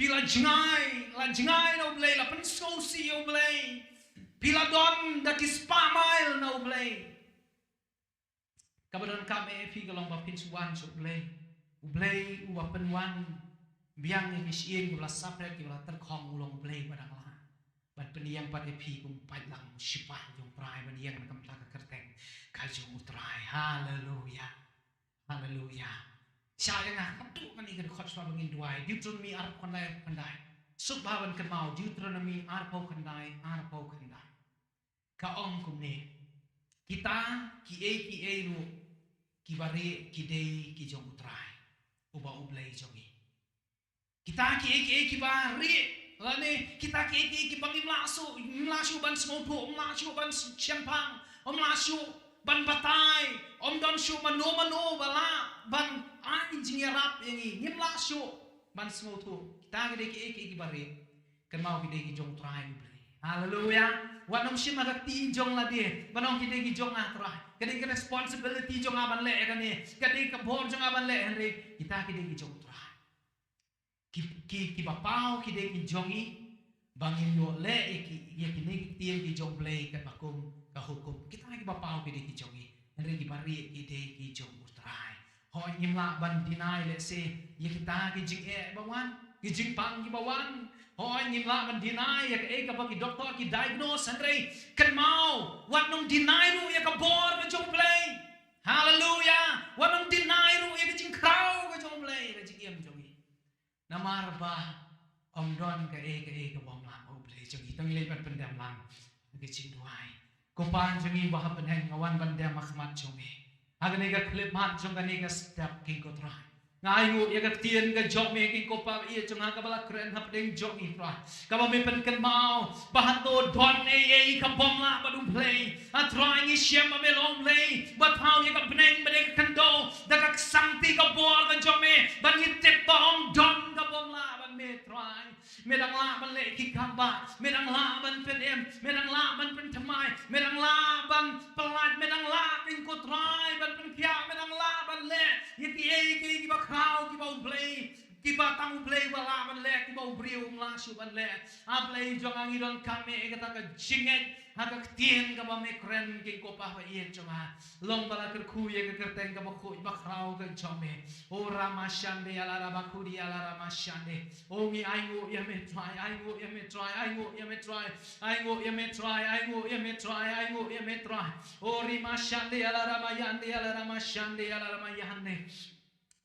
Phi la jngai, la jngai na U Blei, la pynsngewsih ïa U Blei. Phi la don da ki spah mail na U Blei. Kaba donkam eh ïa phi ka long ba phin shu wan sha U Blei. U Blei uba pynwan biang ïa ki shyieng kiba la saphriang, kiba la tyrkhong, u long U Blei ba dang lah ban pynïeng pat ïa phi kum u paidlang, u shipai jong U Trai, ban ïeng na ka bynta ka kyrteng ka jong U Trai. Haleluya. Haleluya. Shah ïa nga, katto katne ka dkhot shuwa ba ngin duwai. Deuteronomi arphew khyndai, arphew khyndai. Suk bha ban kynmaw, Deuteronomi arphew khyndai, arphew khyndai. Ka ong kumne: Kita kiei kiei ruh kiba rieh ki dei ki jong U Trai, uba U Blei jong ngi. Kita kiei kiei kiba rieh, lane kita kiei kiei kiba ngim lah shuh, ngim lah shuh ban sngewthuh, ngim lah shuh ban shemphang, ngim lah shuh ban batai, ym don shuh mano mano ba lah ban ai jingïarap ïa ngi, ngim lah shuh ban sngewthuh. Kita ki dei kiei kiei kiba rieh. Kynmaw ki dei ki jong U Trai U Blei. Haleluya. Wat nym shim ha ka kti jong lade ban ong ki dei ki jong nga Trai. Ka dei ka responsibility jong nga ban leh ïa kane. Ka dei ka bor jong nga ban leh, hynrei kita ki dei ki jong U Trai. Ki, ki, kiba paw ki dei ki jong ngi, ba ngin ïoh leh ïa ki, ïa kine ki ktien ki jong U Blei katba kum ka hukum. Kita kiba paw ki dei ki jong ngi, hynrei kiba rieh ki dei ki jong U Trai. Hooid, ngim lah ban deny lehse ïa kita ki jingeh ba wan, ki jingpang kiba wan. Hooid, ngim lah ban deny ïa kaei kaba ki doktor ki diagnose, hynrei kynmaw, wat nym deny ruh ïa ka bor ka jong U Blei. Haleluya. Wat nym deny ruh ïa ka jingkhraw ka jong U Blei, ka jingim jong ngi. Namar ba ym don kaei kaei ka bym lah ba U Blei jong ngi. To ngin leit ban pyndem lang ha ka jingduwai. Ko Pa jong ngi ba ha bneng, nga wan ban dem ha khmat jong me ha kane ka khyllipmat jong kane ka step, King ko Trai. Nga ainguh ïa ka ktien ka jong me, King ko Pa, ïa jong nga kaba la kren hapdeng jong ngi Trai, kaba me pynkynmaw ba hato don ei ei ka bym lah bad U Blei. A Trai, ngi shem ba me long Blei ba thaw ïa ka bneng bad ïa ka khyndew da ka ksangti ka bor ka jong me, ba ngi tip ba ym don ka bym lah bad me Trai. Me dang lah ban leh ki kam ba, me dang lah ban pynim, me dang lah ban pynthymmai, me dang lah ban pyllait, me dang lah, King ko Trai, ban pynkhiah, me dang lah ban leh ïa kiei kiei kiba khraw kiba U Blei, kiba tang U Blei uba lah ban leh, kiba u briew um lah shuh ban leh. A Blei jong nga, ngi donkam me ïa kata ka jingngeit ha ka ktien kaba me kren, King ko Pa, ha ïing jong nga. Long ba la kyrkhu ïa ka kyrteng kaba khuid ba khraw ka jong me. O Rama Shande ala Rama Kudi ala Rama Shande. O ngi ainguh ïa me Trai, ainguh ïa me Trai, ainguh ïa me Trai, ainguh ïa me Trai, ainguh ïa me Trai, ainguh ïa me Trai. O Rima Shande ala Rama Yande ala Rama Shande ala Rama Yande.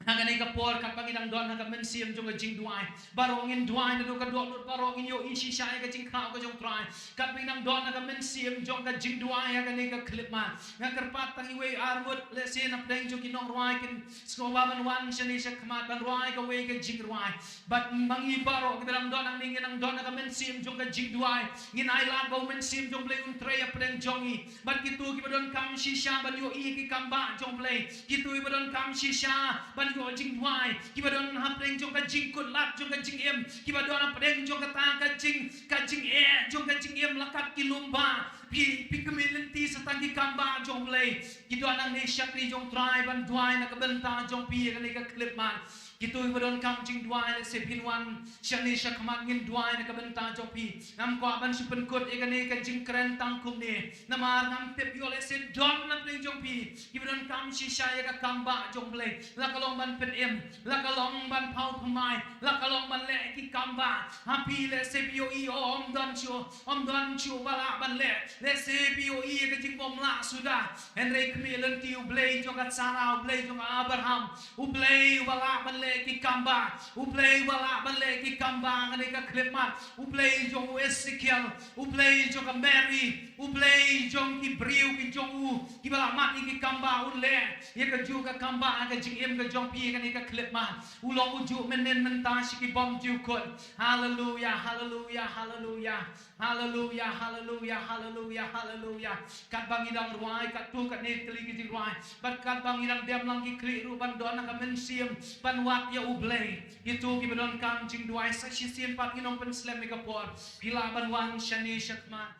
Ha kane ka por, katba ngi dang don ha ka mynsiem jong ka jingduwai, baroh ngin duwai naduh ka dohnud, baroh ngin ïohi shisha ïa ka jingkhraw ka jong Trai. Katba ngi dang don ha ka mynsiem jong ka jingduwai ha kane ka khyllipmat, nga kyrpad tang iwei ar ngut lehse na pdeng jong ki nongrwai kin sngewbha ban wan shane shakhmat ban rwai kawei ka jingrwai. Bad ma ngi baroh kiba dang don hangne, ngin dang don ha ka mynsiem jong ka jingduwai. Ngin ailad ba U Mynsiem jong U Blei un trei hapdeng jong ngi. Bad kito kiba donkam shisha ban ïohi ïa ki kambah jong U Blei, kito kiba donkam shisha ban ïoh jingduwai, kiba don hapdeng jong ka jingkut lad jong ka jingim, kiba don hapdeng jong kata ka jing, ka jingeh jong ka jingim la kat ki lum ba phi, phi khmih lynti sa tang ki kambah jong U Blei. Ki don hangne shakri jong Trai ban duwai na ka bynta jong phi ha kane ka khyllipmat. Kito kiba donkam jingduwai, lehse phin wan shane shakhmat, ngin duwai na ka bynta jong phi. Ngam kwah ban shu pynkut ïa kane ka jingkren tang kumne, namar ngam tip, ïoh lehse don na pdeng jong phi kiba donkam shisha ïa ka kambah jong U Blei. La ka long ban pynim, la ka long ban pawthymmai, la ka long ban leh ki kambah. Ha phi lehse phi ïohi, o, ym don shuh, ym don shuh ba lah ban leh. Lehse phi ïohi ïa ka jingbymlah suda. Hynrei khmih lynti, U Blei jong ka Sara, U Blei jong ka Abraham, U Blei uba lah ban leh ki kambah, U Blei uba lah ban leh ki kambah ha kane ka khyllipmat, U Blei jong u Esekiel, U Blei jong ka Mary, U Blei jong ki briew ki jong u kiba la mad ïa ki kambah, un leh ïa kajuh ka kambah ha ka jingim ka jong phi ha kane ka khyllipmat. U long ujuh mynnin mynta sha ki bymjukut. Haleluya, haleluya, haleluya. Haleluya, haleluya, haleluya, haleluya. Katba ngi dang rwai katto katne tylli ki jingrwai, bad katba ngi dang dem lang ki khlieh ruh ban don ha ka mynsiem ban wad ïa U Blei. Kito kiba donkam jingduwai, sa shisien pat ngin ym pynslem ïa ka por. Phi lah ban wan shane shakhmat.